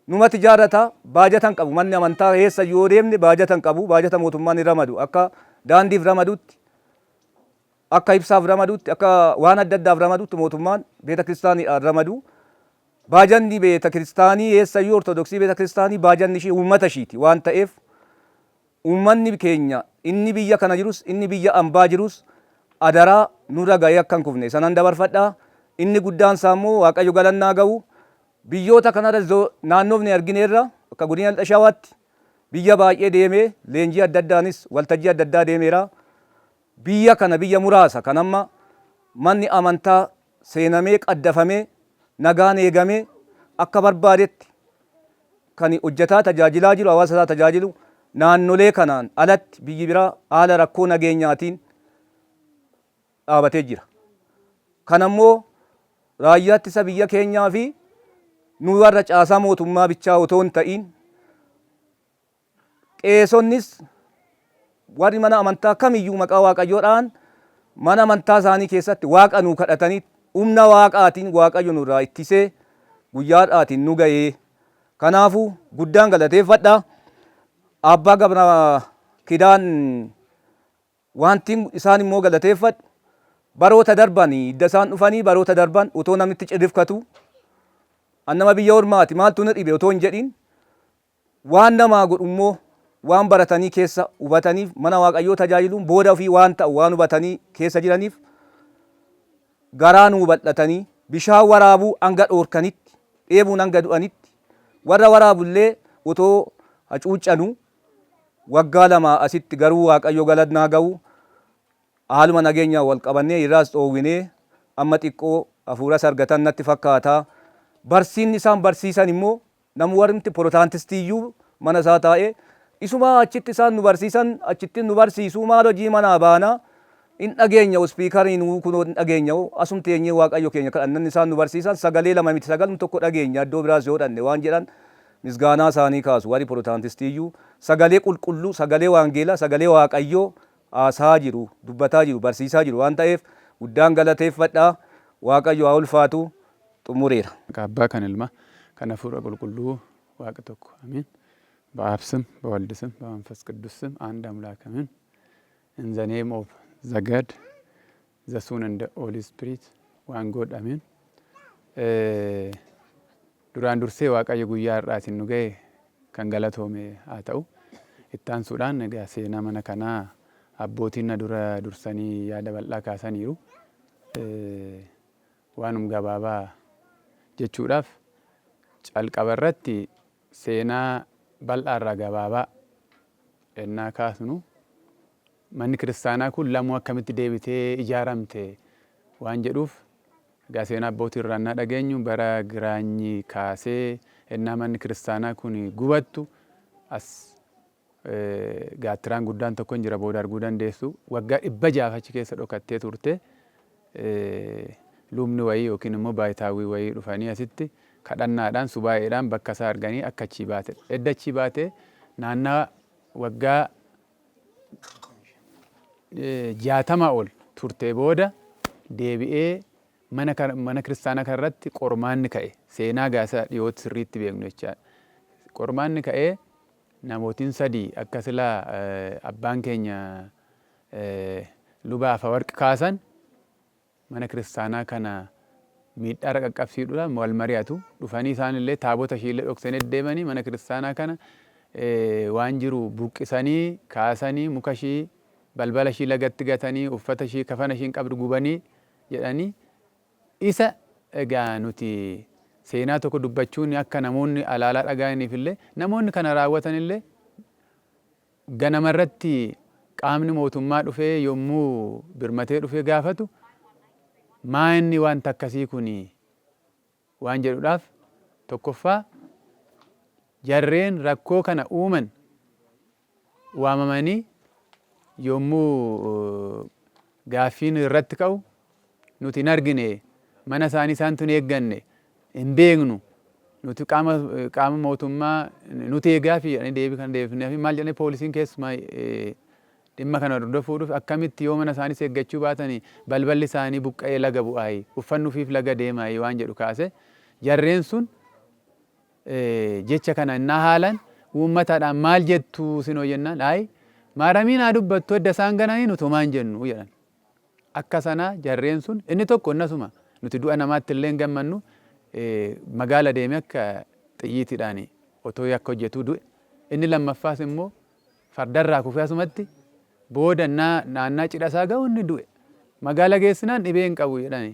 Numatti ijaarrata baajata hin qabu manni amantaa eessa yoo deemne baajata hin qabu baajata mootummaan hin ramadu akka daandiif ramadutti akka ibsaaf ramadutti akka waan adda addaaf ramadutti mootummaan beeta kiristaaniidhaan ramadu. Baajanni beeta kiristaanii eessayyuu ortodoksii beeta kiristaanii baajanni ishii uummata ishiiti waan ta'eef uummanni keenya inni biyya kana jirus inni biyya ambaa jirus adaraa nurra ga'ee akka hin kufne sanan dabarfadha. Inni guddaan isaa immoo Waaqayyo galannaa ga'u biyyoota kanarra naannoofne argineerra akka godina Lixa Shawaatti biyya baay'ee deemee leenjii adda addaanis waltajjii adda addaa deemeera. Biyya kana biyya muraasa kan amma manni amantaa seenamee qaddafamee nagaan eegamee akka barbaadetti kan hojjetaa tajaajilaa jiru hawaasa isaa tajaajilu Naannolee kanaan alatti biyyi biraa haala rakkoo nageenyaatiin dhaabatee jira. Kanammoo raayyaa ittisa biyya keenyaa fi nu warra caasaa mootummaa bichaa otoo hin ta'in qeesonnis warri mana amantaa kamiyyuu maqaa Waaqayyoodhaan mana amantaa isaanii keessatti Waaqa nuu kadhatanii humna Waaqaatiin Waaqayyo nurraa ittisee guyyaadhaatiin nu ga'ee. Kanaafuu guddaan galateeffadha. Abbaa Gabra Kidaan wanti isaan immoo galateeffadhu, baroota darban hidda isaan dhufanii, baroota darban otoo namitti cirrifkatu, an nama biyya ormaati, maaltu na dhibe otoo hin jedhin, waan namaa godhu immoo waan baratanii keessa hubataniif, mana Waaqayyoo tajaajiluun booda ofii waan ta'u waan hubatanii keessa jiraniif, garaa nuu bal'atanii bishaan waraabuu hanga dhoorkanitti, dheebuun hanga du'anitti, warra waraabullee otoo hacuuccanuu, waggaa 2 asitti garuu Waaqayyo galannaa ga'u, haaluma nageenyaan wal qabannee irraas dhoowwinee amma xiqqoo hafuuras argatan natti fakkaata. Barsiinni isaan barsiisan immoo namni warri Porotaantistiiyyuu mana isaa taa'ee isuma achitti isaan nu barsiisan achitti nu barsiisuu, maal hojii manaa baanaa hin dhageenya, ispiikariin kunoo hin dhageenya, asum teenyee Waaqayyo keenya kadhannan, isaan nu barsiisan sagalee lama miti, sagalum tokko dhageenya, iddoo biraas yoo dhanne waan jedhan misgaanaa isaanii kaasu. Warri Porotaantistiiyyuu sagalee qulqulluu, sagalee waangeelaa, sagalee Waaqayyoo haasaa jiru, dubbataa jiru, barsiisaa jiru waan ta'eef guddaan galateeffadha. Waaqayyo haa ulfaatu. Xumureera. Maqaa Abbaa kan Ilma kan Hafuura Qulqulluu Waaqa tokko አሜን። በአብ ስም በወልድ ስም በመንፈስ ቅዱስ ስም አንድ አምላክ አሜን። In the name of the God, the Son and the Holy Spirit, one God, amen. Duraan dursee Waaqayyo guyyaa har'aatiin nu ga'e kan galatoome haa ta'u. Itti aansuudhaan egaa seenaa mana kanaa abbootiin na dura dursanii yaada bal'aa kaasaniiru. Waanum gabaabaa jechuudhaaf, calqaba irratti seenaa bal'aarraa gabaabaa ennaa kaasnu, manni kiristaanaa kun lamuu akkamitti deebitee ijaaramte waan jedhuuf, egaa seenaa abbootii irraa ennaa dhageenyu, bara Giraanyii kaasee ennaa manni kiristaanaa kun gubattu, as gaattiraan guddaan tokko hin jira, booda arguu dandeessu, waggaa 600 achi keessa dhokattee turte. Lubni wayii yookiin immoo baayitaawwii wayii dhufanii asitti kadhannaadhaan subaa'eedhaan bakka isaa arganii akka achii baate. Edda achii baate naannaa waggaa 60 ol turtee booda deebi'ee mana kiristaanaa kanarratti qormaanni ka'e. Seenaa gaasa dhiyootti sirriitti beeknu jechaadha. Qormaanni ka'ee namootiin sadii akka silaa abbaan keenya luba Afawarqi kaasan, mana kiristaanaa kana miidhaarra qaqqabsiisuudhaan wal mari'atu. Dhufanii isaan illee taabota ishiillee dhoksanii deemanii, mana kiristaanaa kana waan jiru buqqisanii kaasanii, muka ishii, balbala ishii lagatti gatanii, uffata ishii, kafana ishiin qabdu gubanii jedhanii. Isa egaa nuti seenaa tokko dubbachuun akka namoonni alaalaa dhaga'aniif illee, namoonni kana raawwatan illee, ganamarratti qaamni mootummaa dhufee yommuu birmatee dhufee gaafatu, maa inni wanta akkasii kun waan jedhuudhaaf, tokkoffaa jarreen rakkoo kana uuman waamamanii yommuu gaaffiin irratti ka'u, nuti hin argine, mana isaanii isaantu hin eegganne, hin beeknu, nuti qaama mootummaa nuti eegaafi jedhanii deebii kana deebifnee fi maal jedhanii, poolisiin keessumaa dhimma kana hordofuu dhufe, akkamitti yoo mana isaaniis eeggachuu baatanii balballi isaanii buqqa'ee laga bu'aayi, uffanni ofiif laga deemaayi waan jedhu kaase. Jarreen sun jecha kana innaa haalan, uummataadhaan maal jettu sinoo jennaan, ayi, maaramiin haa dubbattu, edda isaan gananii nuti homaa hin jennu jedhan. Akka sanaa jarreen sun inni tokko innasuma, nuti du'a namaatti illee hin gammannu, magaala deemee akka xiyyiitiidhaan otoo yakka hojjetuu du'e. Inni lammaffaas immoo fardarraa kufee asumatti booda naannaa cidha isaa ga'u inni du'e. Magaala geessinaan dhibee hin qabu jedhani.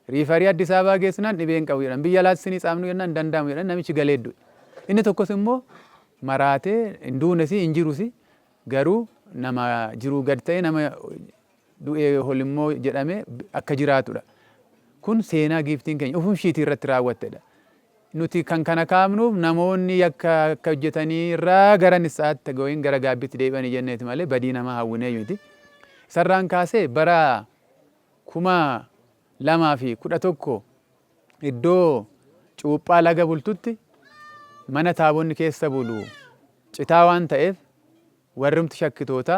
Refer Addis Ababaa geessinaan dhibee hin qabu jedhan. Biyya alaatti sinii tsaafnu jennaan hin danda'amu jedhan, namichi galee du'e. Inni tokkos immoo maraatee hin duunes hin jirus, garuu nama jiruu gad ta'e, nama du'ee ol immoo jedhame akka jiraatudha. Kun seenaa giiftiin keenya ufum ishiitii irratti raawwattedha. Nuti kan kana kaafnuuf namoonni yakka akka hojjetanii irraa gara nissaatti yookiin gara gaabbiitti deebi'anii jenneeti malee badii namaa hawwinee miti. Isarraan kaasee bara 2011 iddoo cuuphaa laga bultutti mana taabonni keessa bulu citaa waan ta'eef warrumti shakkitoota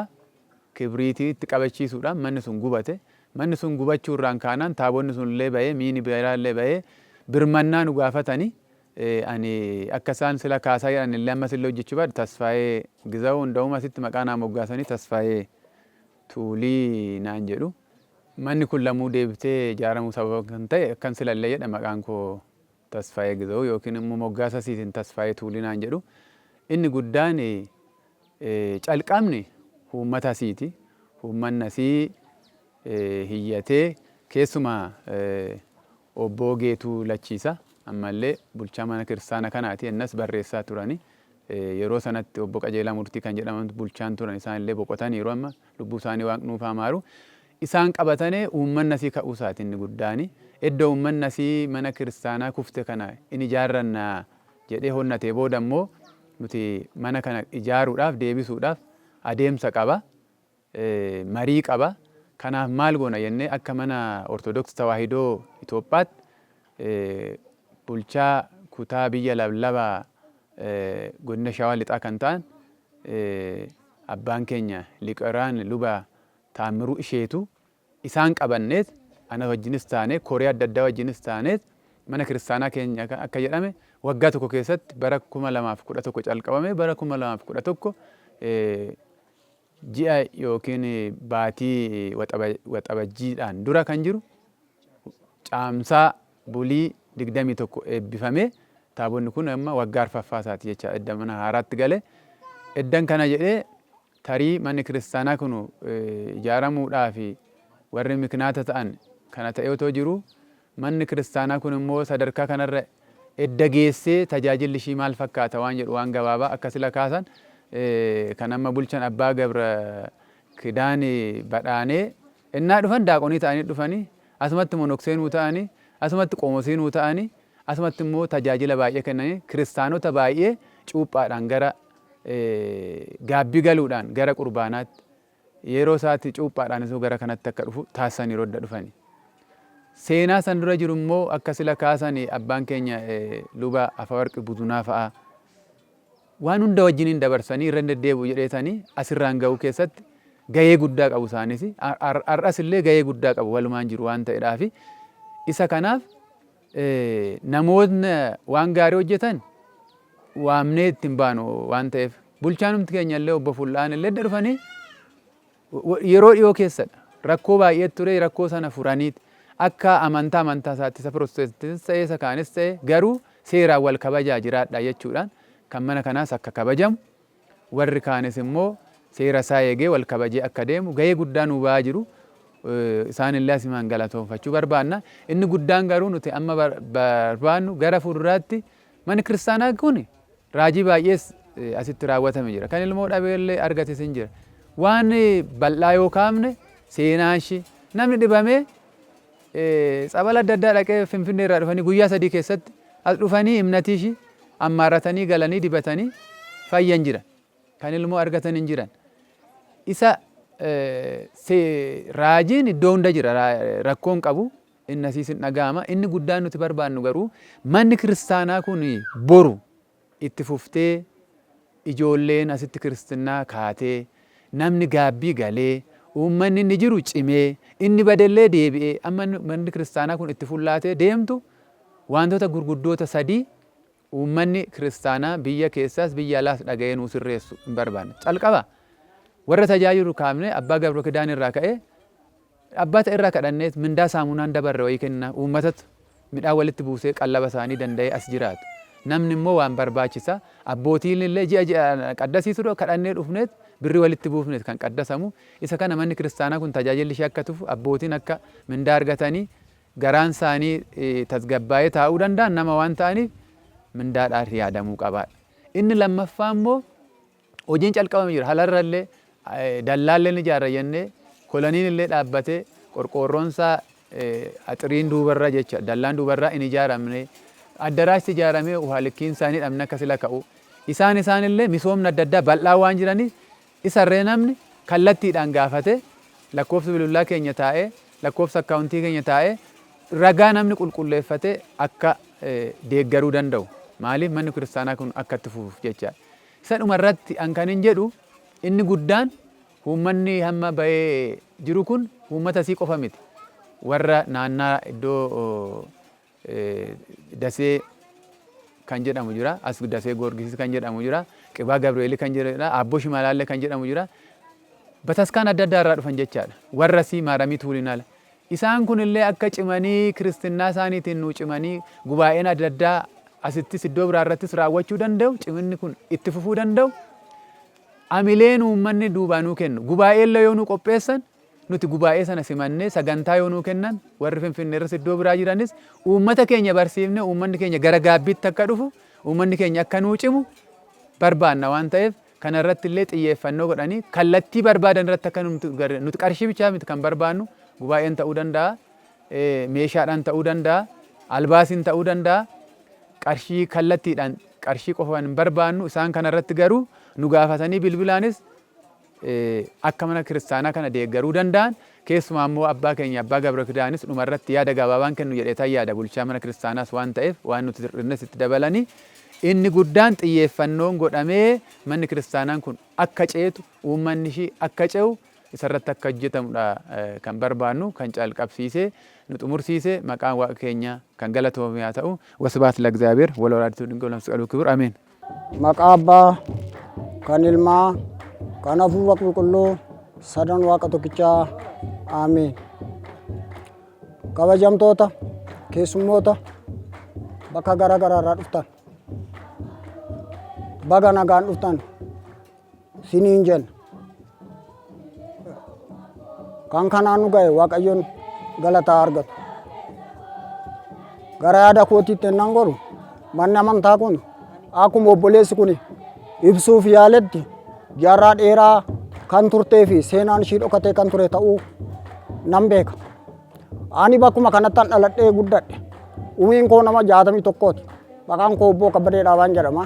kibriitii itti qabachiisuudhaan manni sun gubate. Manni sun gubachuu irraan kaanaan taabonni sun illee ba'ee miini biraa illee ba'ee birmannaa nu gaafatanii ani akka isaan sila kaasaa jedhan illee ammas illee hojjechuu baadhu Tasfaayee Gizaw hunda'uma asitti maqaa naa moggaasanii Tasfaayee Tuulii naan jedhu. Manni kun lamuu deebitee ijaaramuu sababa kan ta'e akkan sila illee jedha maqaan koo Tasfaayee Gizaw yookiin immoo moggaasa isiitiin Tasfaayee Tuulii naan jedhu. Inni guddaan calqabni uummata asiiti. Uummanni asii hiyyatee keessumaa Obboo Geetuu Lachiisa ammallee bulchaa mana kiristaana kanaati innas barreessaa turani. Yeroo sanatti Obbo Qajeelaa Murtii kan jedhaman bulchaan turan isaan illee boqotaniiru amma lubbuu isaanii Waaqni nuuf haa maaru. Isaan qabatane uummanni asii ka'uu isaati inni guddaani. Edda uummanni asii mana kiristaanaa kufte kana in ijaarranna jedhee honnatee booda immoo nuti mana kana ijaaruudhaaf deebisuudhaaf adeemsa qaba. Marii qaba. Kanaaf maal goona jennee akka mana Ortodoks Tawaahidoo Itoophaatti bulchaa kutaa biyya Lablaba godina Shawaa Lixaa kan ta'an abbaan keenya Liqeraan Luba Taammiruu Isheetu isaan qabanneet ana wajjinis taanee koree adda addaa wajjinis taaneet mana kiristaanaa keenya akka jedhame waggaa tokko keessatti bara 2011 calqabame bara 2011 ji'a yookiin baatii Waxabajjiidhaan dura kan jiru Caamsaa bulii 21 eebbifamee taabonni kun amma waggaa arfaffaa isaati jecha edda mana haaraatti gale. Eddan kana jedhee tarii manni kiristaanaa kun ijaaramuudhaaf warri miknaata ta'an kana ta'ee otoo jiruu manni kiristaanaa kun immoo sadarkaa kanarra edda geessee tajaajilli ishii maal fakkaata waan jedhu waan gabaabaa akka sila kaasan kan amma bulchan Abbaa Gabra Kidaan Badhaanee ennaa dhufan daaqonii ta'anii dhufanii asumatti monoksee nuu ta'anii asumatti qoomosii nuu ta'anii asumatti immoo tajaajila baay'ee kennanii kiristaanota baay'ee cuuphaadhaan gara gaabbii galuudhaan gara qurbaanaatti yeroo isaatti cuuphaadhaan isuu gara kanatti akka dhufu taasisanii rodda dhufani. Seenaa san dura jiru immoo akka sila kaasani abbaan keenya Luba Afawarqi Buzunaa fa'aa waan hunda wajjiniin dabarsanii irra hin deddeebi'u jedheetanii asirraan ga'uu keessatti gahee guddaa qabu isaanis har'as illee gahee guddaa qabu walumaan jiru waan ta'eedhaafi isa kanaaf namootni waan gaarii hojjetan waamnee itti hin baanu waan ta'eef bulchaanumti keenya illee Obbo Fuul'aan illee edda dhufanii yeroo dhiyoo keessadha. Rakkoo baay'ee ture rakkoo sana furaniit akka amantaa amantaa isaatti isa pirotestaantis ta'e isa kaanis ta'e garuu seeraan wal kabajaa jiraadha jechuudhaan kan mana kanaas akka kabajamu warri kaanis immoo seera isaa eegee wal kabajee akka deemu gahee guddaa nuu ba'aa jiru. Isaan illee asimaan galatoomfachuu barbaanna. Inni guddaan garuu nuti amma barbaannu gara fuulduraatti manni kiristaanaa kun raajii baay'ees asitti raawwatame jira. Kan ilmoo dhabee illee argates hin jira. Waan bal'aa yoo kaafne seenaan ishii namni dhibamee tsabala adda addaa dhaqee Finfinnee irraa dhufanii guyyaa 3 keessatti as dhufanii imnatii ishii ammaarratanii galanii dibatanii fayyan jiran. Kan ilmoo argatan hin jiran. Isa raajiin iddoo hunda jira rakkoon qabu inni asiis hin dhaga'ama. Inni guddaan nuti barbaannu garuu manni kiristaanaa kun boru itti fuftee ijoolleen asitti kiristinnaa kaatee namni gaabbii galee uummanni inni jiru cimee inni badellee deebi'ee amma manni kiristaanaa kun itti fullaatee deemtu wantoota gurguddoota sadii uummanni kiristaanaa biyya keessaas biyya alaas dhaga'ee nuu sirreessu hin barbaanne. Calqaba warra tajaajilu kaafne Abbaa Gabra Kidaan irraa ka'ee abbaa ta'e irraa kadhanneet mindaa saamunaan dabarre wayii kenna uummatatu midhaan walitti buusee qallaba isaanii danda'ee as jiraatu. Namni immoo waan barbaachisa. Abbootiin illee ji'a ji'aan qaddasiisu kadhannee dhufneet birrii walitti buufneet kan qaddasamu. Isa kana manni kiristaanaa kun tajaajilli ishee akka tufu abbootiin akka mindaa argatanii garaan isaanii tasgabbaa'ee taa'uu danda'an nama waan ta'aniif mindaadhaan yaadamuu qabaadha. Inni lammaffaa immoo hojiin calqabame jira. Halarra illee dallaallee ni ijaarra jennee kolaniin illee dhaabbatee qorqoorroon isaa axiriin duubarra jecha dallaan duubarraa hin ijaaramne Addaraashti ijaaramee waa likkiin isaanii dhabne akka sila ka'u. Isaan isaanillee misoomni adda addaa bal'aa waan jiraniif isarree namni kallattiidhaan gaafate lakkoofsa bilbilaa keenya taa'ee, lakkoofsa akkaawuntii keenya taa'ee, ragaa namni qulqulleeffate akka deeggaruu danda'u. Maaliif manni kiristaanaa kun akka itti fufuuf jecha. Isa dhuma irratti an kanin jedhu, inni guddaan uummanni hamma bahee jiru kun uummata isii qofa miti. Warra naannaa iddoo Dasee kan jedhamu jira, as Dasee Goorgis kan jedhamu jira, Qibaa Gabreelii kan jedhamu jira, Aabboo Shimalaallee kan jedhamu jira. Bataskaan adda addaa irraa dhufan jechaadha. Warra sii Maaramii Tuuliin ala. Isaan kunillee akka cimanii kiristinnaa isaaniitiin nuu cimanii gubaa'een adda addaa asittis iddoo biraa irrattis raawwachuu danda'u, ciminni kun itti fufuu danda'u. Amileen uummanni duubaa nuu kennu. Gubaa'eellee yoo nuu qopheessan, nuti gubaa'ee sana simannee sagantaa yoo nuu kennan, warri Finfinneerras iddoo biraa jiranis uummata keenya barsiifnee uummanni keenya gara gaabbiitti akka dhufu, uummanni keenya akka nuu cimu barbaanna waan ta'eef, kana irratti illee xiyyeeffannoo godhanii kallattii barbaadan irratti akka nuti qarshii bichaa miti kan barbaannu. Gubaa'een ta'uu danda'a, meeshaadhaan ta'uu danda'a, albaasiin ta'uu danda'a, qarshii kallattiidhaan qarshii qofaan hin barbaannu. Isaan kana irratti garuu nu gaafatanii bilbilaanis akka mana kiristaanaa kana deeggaruu danda'an, keessumaa immoo abbaa keenya abbaa Gabra Kidaanis dhuma irratti yaada gabaabaan kennu jedheetan yaada, bulchaa mana kiristaanaas waan ta'eef waan nuti hir'innes itti dabalanii. Inni guddaan xiyyeeffannoon godhamee manni kiristaanaan kun akka ceetu, uummanni ishii akka ce'u isarratti akka hojjetamudha kan barbaannu. Kan calqabsiisee nu xumursiise maqaan Waaqa keenya kan galatoome haa ta'u. Wasbaat lagzaabeer walwalaadituu ድንግል ለመስቀሉ ክብር አሜን። Maqaa Abbaa, kan Ilmaa, kan Hafuura Qulqulluu, sadan Waaqa tokkichaa, Aamiin. Kabajamtoota keessummoota bakka gara garaa irraa dhuftan, baga nagaan dhuftan siniin jenna. Kan kanaan nu ga'e Waaqayyoon galataa argatu. Gara yaada kootiitti ennaan goru, manni amantaa kun akkuma obboleessi kun ibsuuf yaaletti jaarraa dheeraa kan turtee fi seenaan ishii dhokatee kan ture ta'uu nan beeka. Ani bakkuma kanattan dhaladhee guddadhe. Umriin koo nama 61ti. Maqaan koo Obboo Kabbadee Dhaabaan jedhama.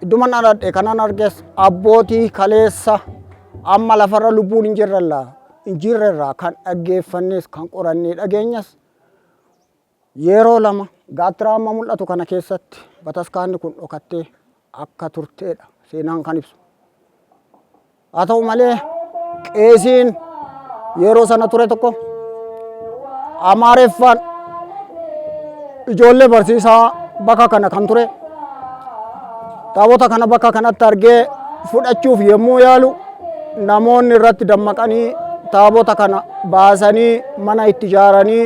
Idduma dhaladhe kanan arges abbootii kaleessa amma lafarra lubbuun hin jirrella hin jirrerraa kan dhaggeeffannes kan qorannee dhageenyas, yeroo lama gaattiraa amma mul'atu kana keessatti bataskaanni kun dhokattee akka turteedha seenaan kan ibsu. Haa ta'u malee, qeesiin yeroo sana ture tokko Amaareffaan ijoollee barsiisaa bakka kana kan ture taabota kana bakka kanatti argee fudhachuuf yommuu yaalu, namoonni irratti dammaqanii taabota kana baasanii mana itti ijaaranii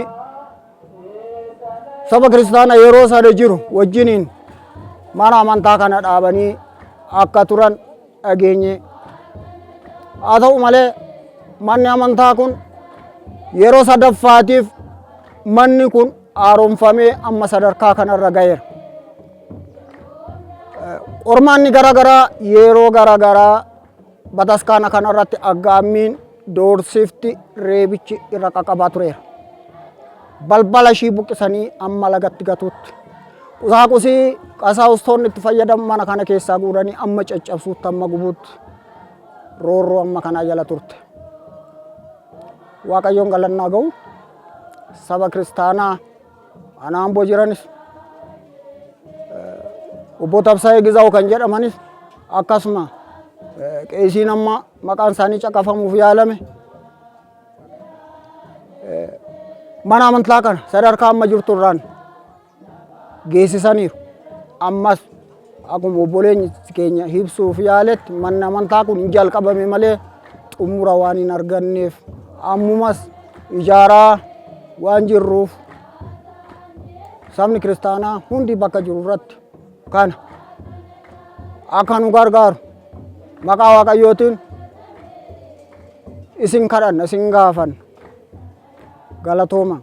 saba kiristaana yeroo sana jiru wajjiniin mana amantaa kana dhaabanii akka turan dhageenye. Haa ta'u malee, manni amantaa kun yeroo sadaffaatiif manni kun haaromfamee amma sadarkaa kanarra ga'eera. Qormaanni garaagaraa yeroo garaagaraa bataskaana kanarratti aggaammiin, doorsifti, reebichi irra qaqqabaa tureera. Balbala ishii buqqisanii amma lagatti gatuutti. Qusaaqusii qasaawustoonni itti fayyadamu mana kana keessaa guuranii amma caccabsuutti, amma gubuutti, roorroo amma kanaa jala turte. Waaqayyoon galannaa ga'u. Saba kiristaanaa Anaamboo jiranis, obbo Tabsaa'ee Gizaw kan jedhamanis, akkasuma qeesiin amma maqaan isaanii caqafamuuf yaalame mana amantaa kana sadarkaa amma jirtu irraan geessisaniiru. Ammas akkuma obboleen keenya ibsuuf yaaletti, manni amantaa kun hin jalqabame malee xumura waan hin arganneef, ammumas ijaaraa waan jirruuf, sabni kiristaanaa hundi bakka jiru irratti kana akka nu gargaaru maqaa Waaqayyootiin isin kadhanna, isin gaafanna. Galatooma.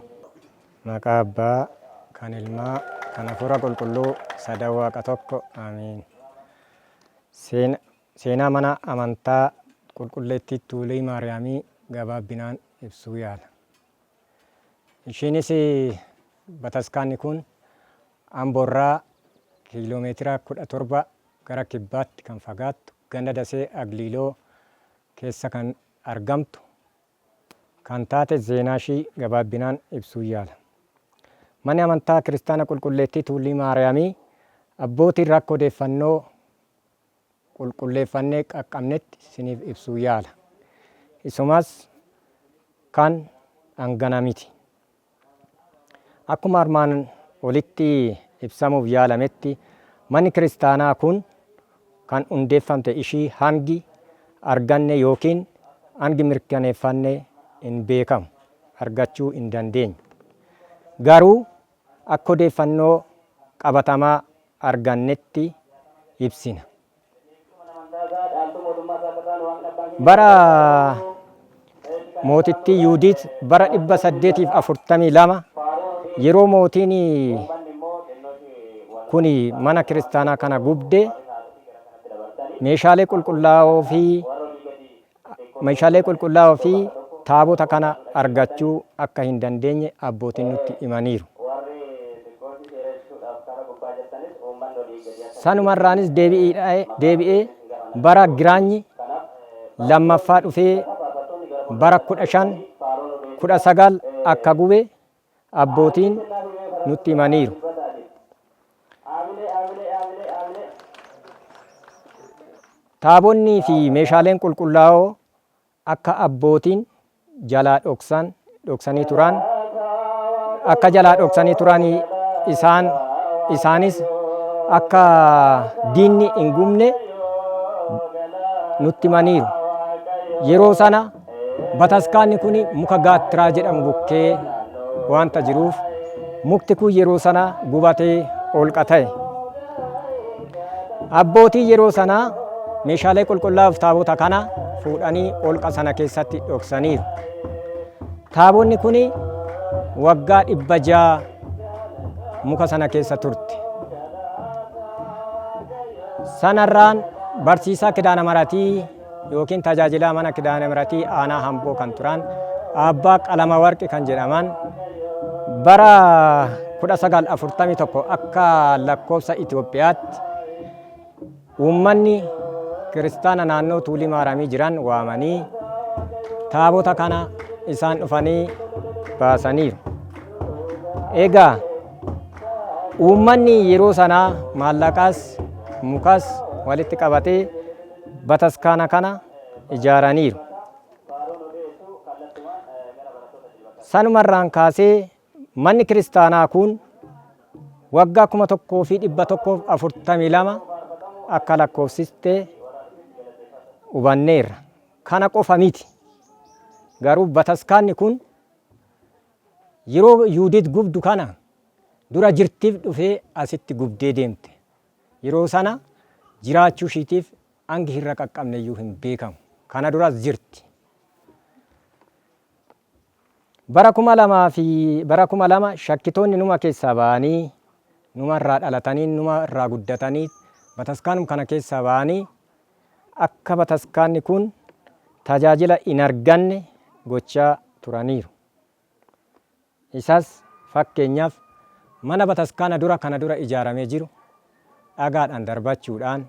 Maqaa Abbaa, kan Ilmaa, kan Hafuura Qulqulluu, sadan Waaqa tokko, Aamiin. Seenaa mana amantaa Qulqulleettii Tuulii Maariyaamii gabaabbinaan ibsuu yaala. Ishiinis Bataskaanni kun Amboorraa kiiloomeetira 17 gara kibbaatti kan fagaattu ganda Dasee Agliiloo keessa kan argamtu kan taate zeenaashii gabaabbinaan ibsuu yaala. Manni amantaa Kiristaana Qulqulleettii Tuullii Maariyaamii abbootiin rakko odeeffannoo qulqulleeffannee qaqqabnetti siniif ibsuu yaala. Isumas kan dhangana miti. Akkuma armaan olitti ibsamuuf yaalametti manni kiristaanaa kun kan hundeeffamte ishii hangi arganne ykn hangi mirkaneeffanne hin beekamu, argachuu hin dandeenyu. Garuu akka odeeffannoo qabatamaa argannetti ibsina. Bara mootittii Yuudiit bara 842 yeroo mootiin kun mana kiristaanaa kana gubde meeshaalee qulqullaa'oo fi meeshaalee qulqullaa'oo fi taabota kana argachuu akka hin dandeenye abbootiin nutti himaniiru. Sanumarraanis deebi'ee bara Giraanyi lammaffaa dhufee bara 1519 akka gube abbootiin nutti himaniiru. Taabonnii fi meeshaaleen qulqullaa'oo akka abbootiin jalaa dhoksan dhoksanii turan akka jalaa dhoksanii turan isaan isaanis akka diinni hin gubne nutti himaniiru. Yeroo sana bataskaanni kun muka gaattiraa jedhamu bukkee wanta jiruuf mukti kun yeroo sana gubatee holqa ta'e. Abbootii yeroo sanaa meeshaalee qulqullaa'uuf taabota kana fuudhanii holqa sana keessatti dhoksaniiru. Taabonni kun waggaa 600 muka sana keessa turte. Sanarraan barsiisaa Kidaana Maratii yookiin tajaajilaa mana Kidaana Miratii aanaa Hamboo kan turan Abbaa Qalama Warqi kan jedhaman bara 1941 akka lakkoofsa Itoophiyaatti uummanni kiristaana naannoo Tuulii Maaramii jiran waamanii taabota kana isaan dhufanii baasaniiru. Egaa uummanni yeroo sanaa maallaqas mukas walitti qabatee bataskaana kana ijaaraniiru. Sanumarraan kaasee manni kiristaanaa kun waggaa 1142 akka lakkoofsiste hubanneerra. Kana qofa miti. Garuu bataskaanni kun yeroo Yuudit gubdu kana dura jirtiif dhufee asitti gubdee deemte. Yeroo sana jiraachuu ishiitiif hangi irra qaqqabne iyyuu hin beekamu. Kana duras jirti. Bara 2000 fi bara 2000 shakkitoonni numa keessaa ba'anii numa irraa dhalatanii numa irraa guddatanii bataskaanum kana keessaa ba'anii akka bataskaanni kun tajaajila hin arganne gochaa turaniiru. Isas fakkeenyaaf mana bataskaana dura kana dura ijaaramee jiru dhagaadhaan darbachuudhaan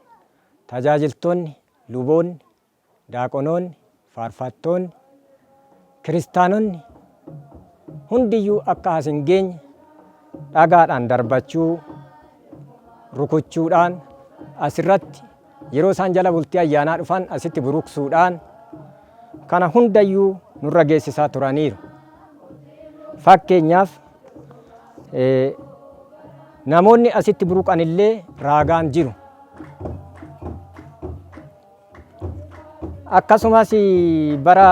tajaajiltoonni, luboonni, daaqonoonni, faarfattoonni, kiristaanonni hundiyyuu akka as hin geenye dhagaadhaan darbachuu, rukuchuudhaan asirratti yeroo isaan jala bultii ayyaanaa dhufan asitti buruksuudhaan kana hundayyuu nurra geessisaa turaniiru. Fakkeenyaaf namoonni asitti buruqan illee raagaan jiru. Akkasumas bara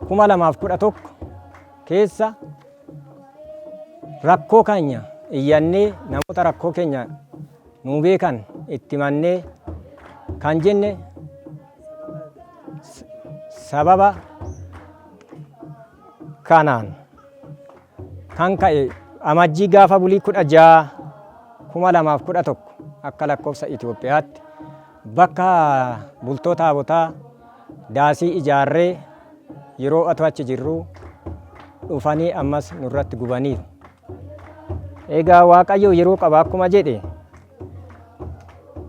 2011 keessa rakkoo keenya iyyannee namoota rakkoo keenya nuu beekan itti himannee kan jenne sababa kanaan kan ka'e Amajjii gaafa bulii 16 2011 akka lakkoofsa Itoophiyaatti bakka bultoo taabotaa daasii ijaarree yeroo atoo achi jirru dhufanii ammas nurratti gubaniiru. Egaa Waaqayyo yeroo qaba akkuma jedhe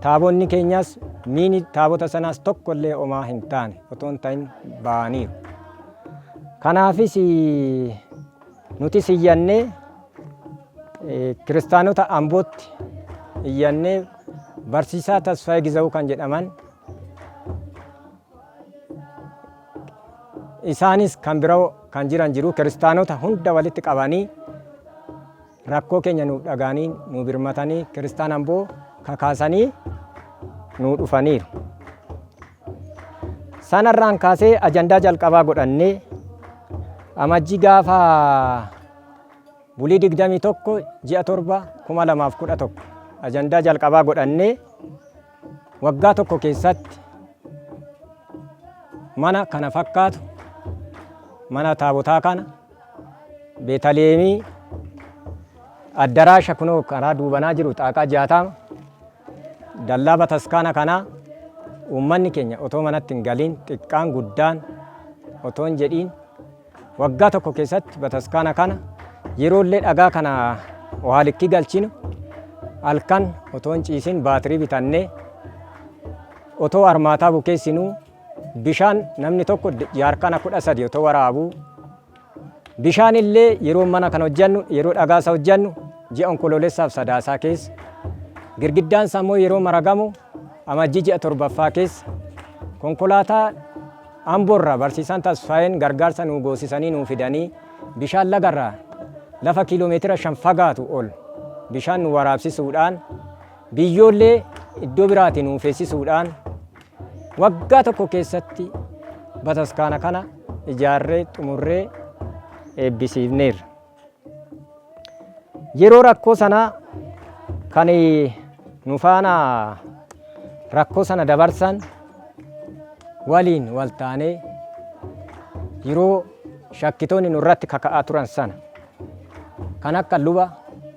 taabonni keenyas miini taabota sanaas tokko illee omaa hin taane otoo hin ta'in ba'aniiru. Kanaafis nutis iyyannee kiristaanota Ambootti iyyannee barsiisaa Tasfaayee Gizawuu kan jedhaman isaanis kan biroo kan jiran jiru kiristaanota hunda walitti qabanii rakkoo keenya nuuf dhaga'anii nu birmatanii kiristaan Amboo kakaasanii nu dhufaniiru. Sanarraan kaasee ajandaa jalqabaa godhannee Amajjii gaafa bulii 21 ji'a 7 2011 ajandaa jalqabaa godhannee waggaa tokko keessatti mana kana fakkaatu mana taabotaa kana Beetaliyeemii addaraasha kunoo karaa duubanaa jiru xaaqaa 60 dallaa bataskaana kanaa uummanni keenya otoo manatti hin galiin xiqqaan guddaan otoo hin jedhiin waggaa tokko keessatti bataskaana kana yeroollee dhagaa kana ohaalikkii galchinu halkan otoo hin ciisin baatirii bitannee otoo armaataa bukeessinuu bishaan namni tokko jaarkana 13 otoo waraabuu bishaan illee yeroo mana kana hojjannu yeroo dhagaasa hojjannu ji'a Onkoloolessaaf Sadaasaa keessa, girgiddaan isaa immoo yeroo maragamu Amajjii ji'a 7ffaa keessa konkolaataa Amboorraa barsiisaan Tasfaayeen gargaarsa nuu goosisanii nuu fidanii bishaan lagarraa lafa kiiloomeetira 5 fagaatu ol bishaan nu waraabsisuudhaan biyyoollee iddoo biraatii nuu feesisuudhaan waggaa tokko keessatti bataskaana kana ijaarree xumurree eebbisiifneerra. Yeroo rakkoo sanaa kan nu faana rakkoo sana dabarsan waliin wal taanee yeroo shakkitoonni nurratti kaka'aa turan sana kan akka luba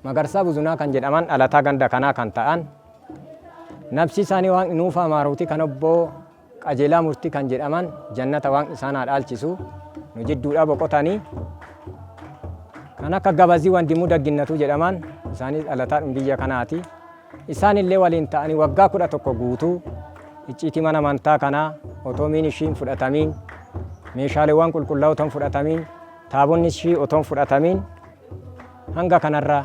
Magarsaa Buzunaa kan jedhaman dhalataa ganda kanaa kan ta'an nabsii isaanii Waaqni nuufaa maaruuti kan obbo Qajeelaa Murtii kan jedhaman jannata Waaqni isaan haa dhaalchisu nu jidduudhaa boqotanii kan akka Gabazii Wandimuu Dagginnatuu jedhaman isaanis dhalataadhum biyya kanaati. Isaan illee waliin ta'anii waggaa 11 guutuu icciitii mana amantaa kanaa otoo miin ishii hin fudhatamiin meeshaaleewwan qulqullaa'oo otoo hin fudhatamiin taabonni ishii otoo hin fudhatamiin hanga kanarra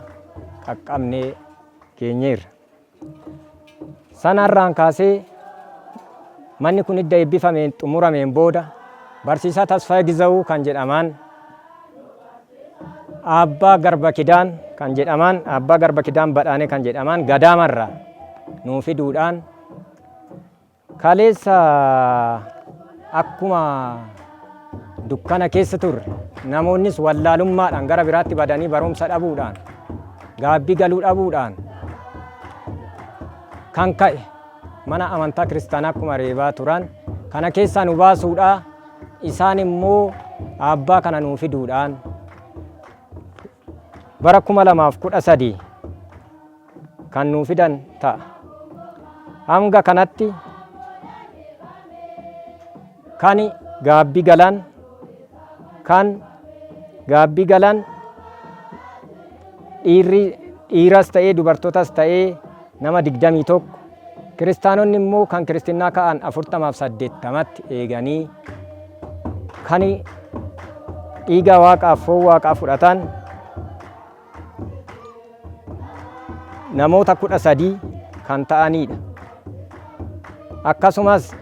qaqqabnee geenyeerra. Sanarraan kaasee manni kun idda eebbifameen xumurameen booda barsiisaa Tasfaayee Gizawuu kan jedhaman Abbaa Garba Kidaan kan jedhaman Abbaa Garba Kidaan Badhaanee kan jedhaman gadaamarraa nuu fiduudhaan Kaleessa akkuma dukkana keessa turre namoonnis wallaalummaadhaan gara biraatti badanii barumsa dhabuudhaan gaabbii galuu dhabuudhaan kan ka'e mana amantaa kiristaanaa akkuma reebaa turan kana keessaa nu baasuudhaa isaan immoo abbaa kana nuu fiduudhaan bara 2013 kan nuu fidan ta'a. Hanga kanatti kan gaabbii galan kan gaabbii galan dhiirri dhiiras ta'ee dubartootas ta'ee nama 21 kiristaanonni immoo kan kiristinnaa ka'an 40f 80tti eeganii kan dhiiga waaqaaf foon waaqaa fudhatan namoota 13 kan ta'aniidha. Akkasumas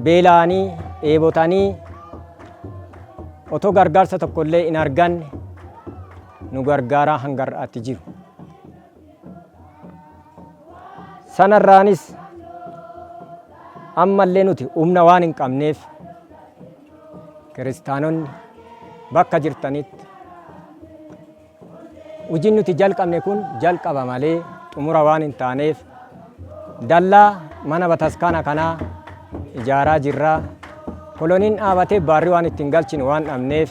beela'anii dheebotanii otoo gargaarsa tokkollee hin arganne nu gargaaraa hanga har'aatti jiru. Sanarraanis ammallee nuti humna waan hin qabneef Kiristaanonni bakka jirtanitti hojiin nuti jalqabne kun jalqaba malee xumura waan hin taaneef dallaa mana bataskaana kanaa ijaaraa jirra. Koloniin dhaabatee baarri waan ittiin galchinu waan dhabneef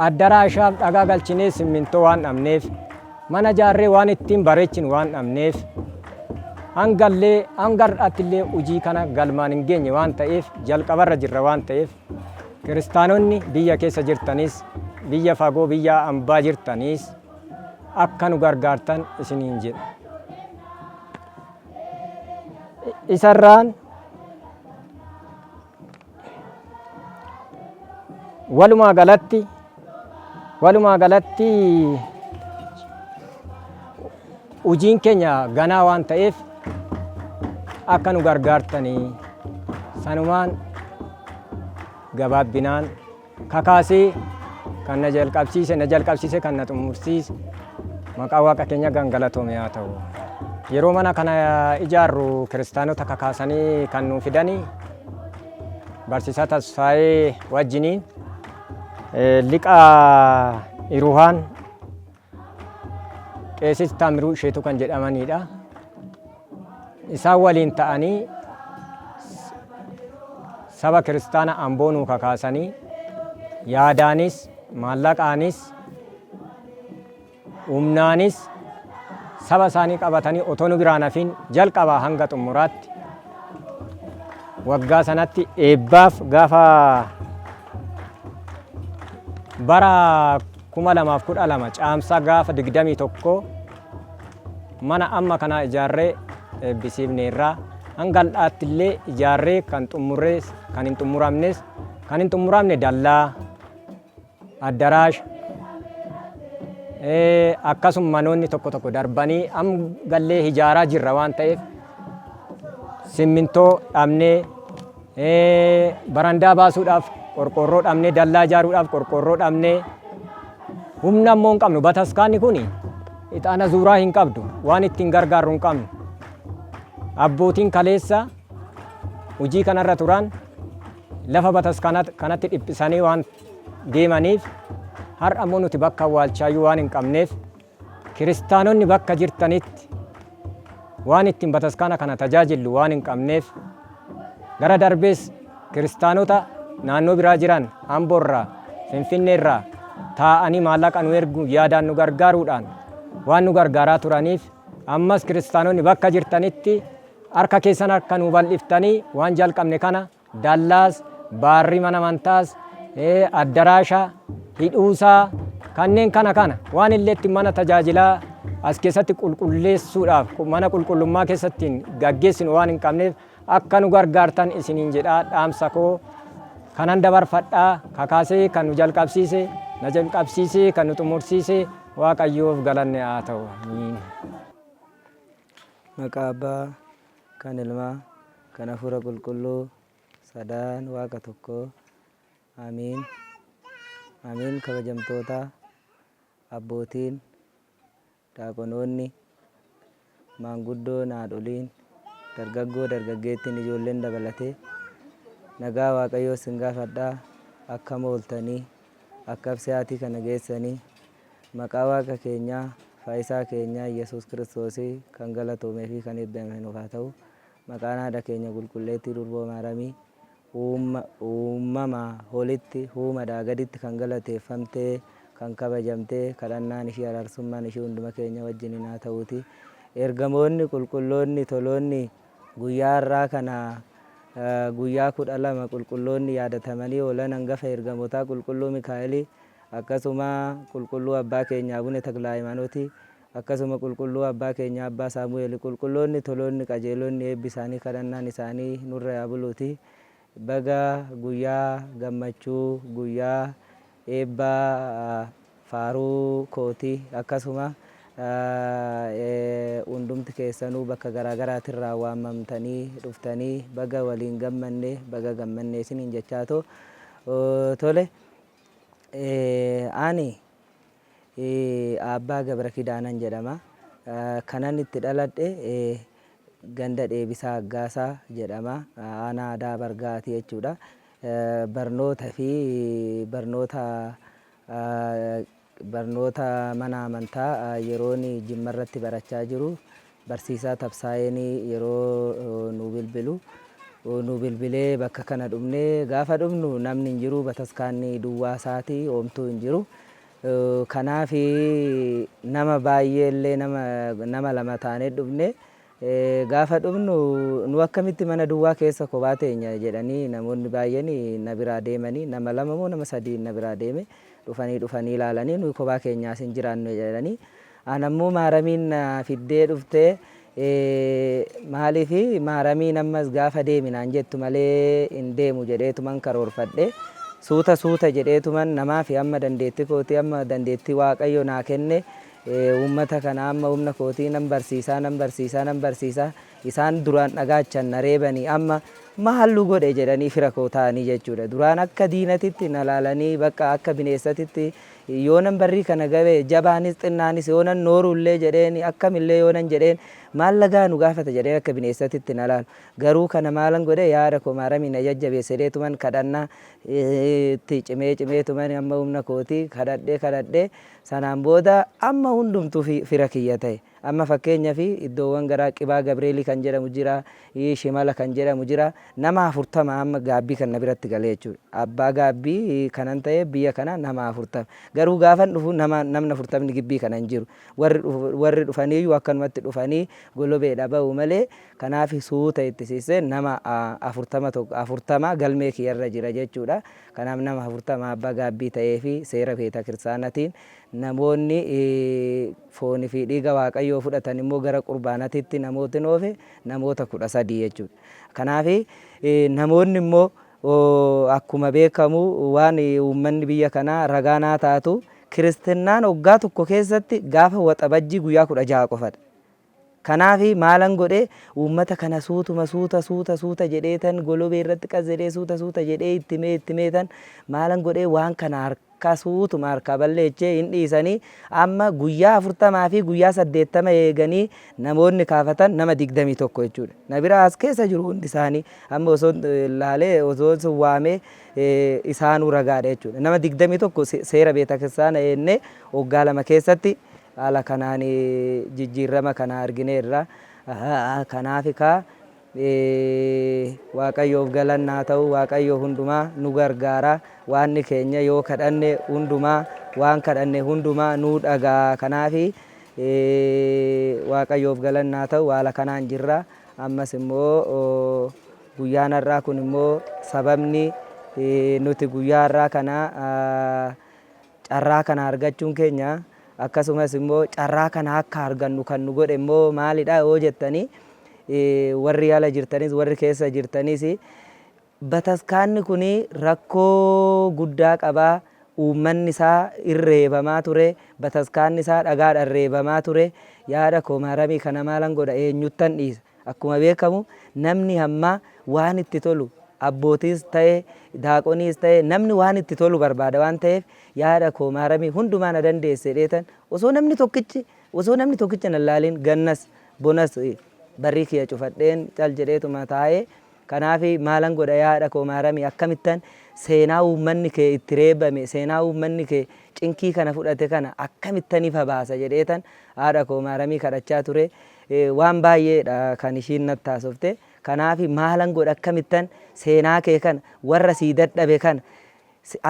addaraashaaf dhagaa galchinee simmintoo waan dhabneef mana ijaarree waan ittiin bareechinu waan dhabneef hangallee hanga har'aattillee hojii kana galmaan hin geenye waan ta'eef jalqabarra jirra waan ta'eef Kiristaanonni biyya keessa jirtanis, biyya fagoo biyya ambaa jirtanis akka nu gargaartan isiniin jedha. Isarraan walumaa galatti hojiin keenya ganaa waan ta'eef akka nu gargaartanii sanumaan gabaabbinaan kakaasee kan na jalqabsiise kan na xumursiise maqaa Waaqa keenya gangalatoome haa ta'u. Yeroo mana kana ijaarru kiristaanota kakaasanii kan nu fidanii barsiisaa Tasfaayee wajjiniin, liqa Iruhaan Qeesis Taamiruu Isheetuu kan jedhamanidha. Isaan waliin ta'anii saba kiristaana Amboo nuu kakaasanii yaadaanis, maallaqaanis, humnaanis saba isaanii qabatanii otoo nu biraan hafin jalqabaa hanga xumuraatti waggaa sanatti eebbaaf gaafa bara 2012 caamsaa gaafa 21 mana amma kanaa ijaarree eebbisiifneerraa. Hanga har'aatti illee ijaarree kan xumurrees, kan hin xumuramnes, kan hin xumuramne dallaa, addaraasha, akkasuma manoonni tokko tokko darbanii amma gallee ijaaraa jirra waan ta'eef simmintoo dhabnee, barandaa baasuudhaaf qorqoorroo dhabnee, dallaa ijaaruudhaaf qorqoorroo dhabnee, humna immoo hin qabnu. Bataskaanni kun ixaana zuuraa hin qabdu, waan ittiin gargaarru hin qabnu. Abbootiin kaleessa hojii kanarra turan lafa bataskaana kanatti dhiphisanii waan deemaniif har'a immoo nuti bakka awwaalchaayyuu waan hin qabneef kiristaanonni bakka jirtanitti waan ittiin bataskaana kana tajaajillu waan hin qabneef gara darbees kiristaanota naannoo biraa jiran, Amboorraa, Finfinneerraa taa'anii maallaqa nu ergu, yaadaan nu gargaaruudhaan waan nu gargaaraa turaniif ammas kiristaanonni bakka jirtanitti harka keessan harka nu bal'iftanii waan jalqabne kana dallaas, baarrii mana amantaas, addaraasha hidhuusaa, kanneen kana kana waan illee itti mana tajaajilaa as keessatti qulqulleessuudhaaf mana qulqullummaa keessatti gaggeessinu waan hin qabneef akka nu gargaartan isiniin jedhaa dhaamsa koo kanan dabarfadhaa. Kakaasee kan nu jalqabsiise, na jalqabsiise, kan nu xumursiise Waaqayyoof galanni haa ta'u. Amiin. Maqaa Abbaa, kan Ilmaa, kan Hafuura Qulqulluu, sadaan Waaqa tokko. Amiin. Amiin. Kabajamtoota abbootiin, daaqonoonni, maanguddoon, haadholiin, dargaggoo, dargaggeettiin, ijoolleen dabalatee nagaa Waaqayyoo isin gaafadhaa. Akkam ooltanii? Akkam sa'aatii kana geessanii? Maqaa Waaqa keenyaa, Fayyisaa keenyaa Yesuus Kiristoosii kan galatoomee fi kan eebbifame nuuf haa ta'u. Maqaan haadha keenya Qulqulleettii Durboo Maaramii uumama olitti, uumadhaa gaditti kan galateeffamtee, kan kabajamtee, kadhannaan ishii, araarsummaan ishii hunduma keenya wajjiniin haa ta'uuti. Ergamoonni qulqulloonni toloonni guyyaa har'aa kana guyyaa 12 qulqulloonni yaadatamanii oolan, hangafa ergamootaa Qulqulluu Mikaa'elii, akkasuma qulqulluu abbaa keenya Abune Takla Hayimaanotii, akkasuma qulqulluu abbaa keenya Abbaa Saamu'eel, qulqulloonni toloonni qajeelonni eebbi isaanii, kadhannaan isaanii nurra yaa buluuti. Baga guyyaa gammachuu, guyyaa eebbaa faaruu kooti, akkasuma hundumti keessanuu bakka garaagaraatirraa waamamtanii dhuftanii baga waliin gammanne, baga gammanne isiniin jechaatoo tole. Ani Abbaa Gabra Kidaanan jedhama. Kanan itti dhaladhe ganda Dheebisaa Aggaasaa jedhama. Aanaa Aadaa Bargaati jechuudha. Barnoota fi barnoota mana amantaa yeroon Jimmarratti barachaa jiru barsiisaa Tabsaayeen yeroo nu bilbilu, nu bilbilee bakka kana dhufne. Gaafa dhufnu namni hin jiru, bataskaanni duwwaa isaati, homtuu hin jiru. Kanaaf nama baay'ee illee nama lama taanee dhufne. Gaafa dhufnu nu akkamitti mana duwwaa keessa kophaa teenya jedhanii namoonni baay'een na biraa deemanii, nama 2 moo nama 3 na biraa deeme, dhufanii dhufanii ilaalanii nuyi kophaa keenyaas hin jiraannu jedhanii. Anammoo maaramiin na fiddee dhuftee, maaliif maaramiin ammas gaafa deemi naan jettu malee hin deemu jedheetuman karoorfadhe. Suuta suuta jedheetuman namaa fi amma dandeettii kootii, amma dandeettii Waaqayyo naa kenne, uummata kana amma humna kootii nan barsiisaa, nan barsiisaa, nan barsiisaa. Isaan duraan dhagaachan na reebanii amma maallu godhe jedhanii fira koo ta'anii jechuudha. Duraan akka diinatitti na laalanii, bakka akka bineessatitti yoonan barrii kana gabe jabaanis xinnaanis yoonan nooruullee jedheen, akkamillee yoonan jedheen, maal lagaa nu gaafata jedheen akka bineessatitti na laalu. Garuu kana maalan godhe, yaada koo maaramii na jajjabeesse jedheetuman kadhannaa itti cimee cimeetuman amma humna kootii kadhadhee kadhadhee, sanaan booda amma hundumtuu fira kiyya ta'e. Amma fakkeenyaaf iddoowwan gara Qibaa Gabreelii kan jedhamu jira, Shimala kan jedhamu jira. Nama 40 amma gaabbii kan na biratti galee jechuudha. Abbaa gaabbii kanan ta'e biyya kana nama 40. Garuu gaafan dhufu nama namni 40ni gibbii kana hin jiru. Warri dhufaniiyyuu akkanumatti dhufanii golobeedha ba'u malee. Kanaaf suuta itti siissee nama 40 tokko 40 galmee kiyyarra jira jechuudha. Kanaaf nama 40 abbaa gaabbii ta'ee fi seera beeta kiristaanatiin namoonni foonii fi dhiiga Waaqayyoo fudhatan immoo gara qurbaanatitti namooti oofe namoota 13 jechuudha. Kanaaf namoonni immoo akkuma beekamu waan uummanni biyya kanaa ragaa naa taatu, kiristinnaan waggaa tokko keessatti gaafa Waxabajjii guyyaa 16 qofadha. Kanaaf maalan godhe, uummata kana suutuma suuta suuta suuta jedheetan golobee irratti qas jedhee suuta suuta jedhee itti himee itti himeetan maalan godhee waan kana harka suutuma harkaa balleechee hin dhiisanii, amma guyyaa 40 fi guyyaa 80 eeganii namoonni kaafatan nama 21 jechuudha. Na bira as keessa jiru hundi isaanii, amma osoo laalee osoo sun waamee isaanuu ragaadha jechuudha. Nama 21 seera beeta kiristaana eennee waggaa 2 keessatti haala kanaan jijjiirama kana argineerra. Kanaaf kaa Waaqayyoof galanni haa ta'u. Waaqayyo hundumaa nu gargaara. Waanni keenya yoo kadhanne hundumaa, waan kadhanne hundumaa nuu dhaga'a. Kanaaf Waaqayyoof galanni haa ta'u. Haala kanaan jirra. Ammas immoo guyyaan har'aa kun immoo sababni nuti guyyaa har'aa kana carraa kana argachuun keenya, akkasumas immoo carraa kana akka argannu kan nu godhe immoo maalidha yoo jettanii, warri ala jirtanis warri keessa jirtanis, bataskaanni kun rakkoo guddaa qabaa. Uummanni isaa irreebamaa ture, bataskaanni isaa dhagaadhaan reebamaa ture. Yaada koo maaramii kana maalan godha, eenyuttan dhiisa? Akkuma beekamu namni hammaa waan itti tolu, abbootiis ta'e daaqoniis ta'e, namni waan itti tolu barbaada waan ta'eef, yaada koo maaramii hundumaa na dandeesse dheetan osoo namni tokkichi osoo namni tokkichi na laalin gannas bonas barrii kiyya cufadheen cal jedheetuma taa'ee. Kanaaf maalan godha, yaada koo maaramii, akkamittan seenaa uummanni kee itti reebame, seenaa uummanni kee cinkii kana fudhate kana akkamittan ifa baasa jedheetan haadha koo maaramii kadhachaa ture. Waan baay'eedha kan ishiin natti haasofte. Kanaaf maalan godha, akkamittan seenaa kee kana, warra sii dadhabe kana,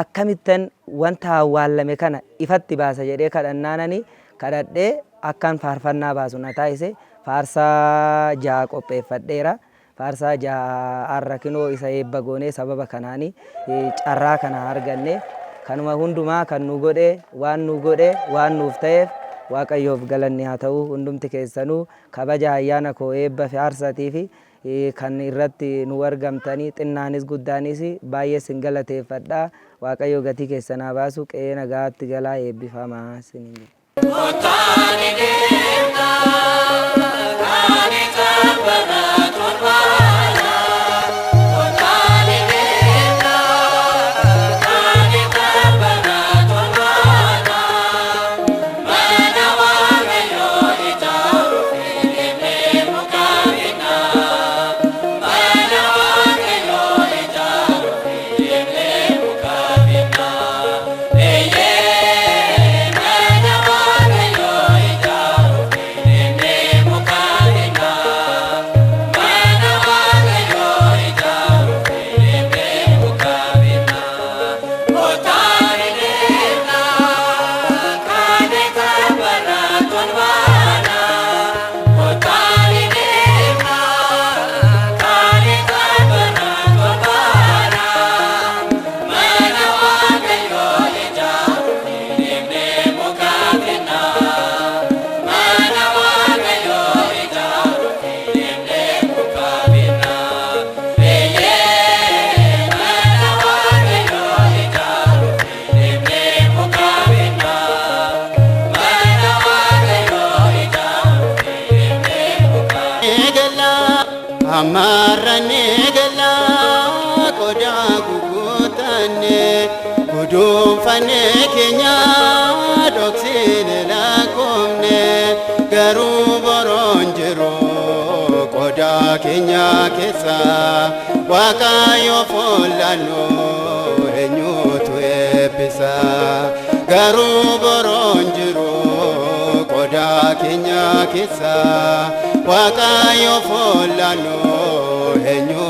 akkamittan wanta awwaallame kana ifatti baasa jedhee kadhannaanani kadhadhee akkan faarfannaa baasu na taasise. Faarsaa 6 qopheeffadheera. Faarsaa 6 har'a kinoo isa eebba goonee sababa kanaani carraa kana arganne. Kanuma hundumaa kan nu godhe, waan nu godhe, waan nuuf ta'eef Waaqayyoof galanni haa ta'u. Hundumti keessanuu kabaja ayyaana koo eebba faarsatii fi kan irratti nu argamtanii xinnaanis guddaanis baay'ee sin galateeffadha. Waaqayyo gatii keessan haa baasu. Qe'ee nagaatti galaa, eebbifamaa isiniin jedha. Kottaa ni deemna, kaani tabbana tolbaana. Kottaa ni deemna, kaani tabbana tolbaana. Mana Waaqayyoo ijaaruuf deemnee muka bitna. Mana Waaqayyoo ijaaruuf deemnee muka bitna. Eeyyee, mana Waaqayyoo ijaaruuf deemnee muka bitna. galla, hammaarrannee galla, qodaa guguutanne guduunfannee keenya dhoksine lakkoofne, garuu boroon jiru qodaa keenya keessa Waaqayyo foollannu eenyutu eebbisa? Garuu boroon jiru qodaa keenya keessa Waaqayyo foollannu eenyu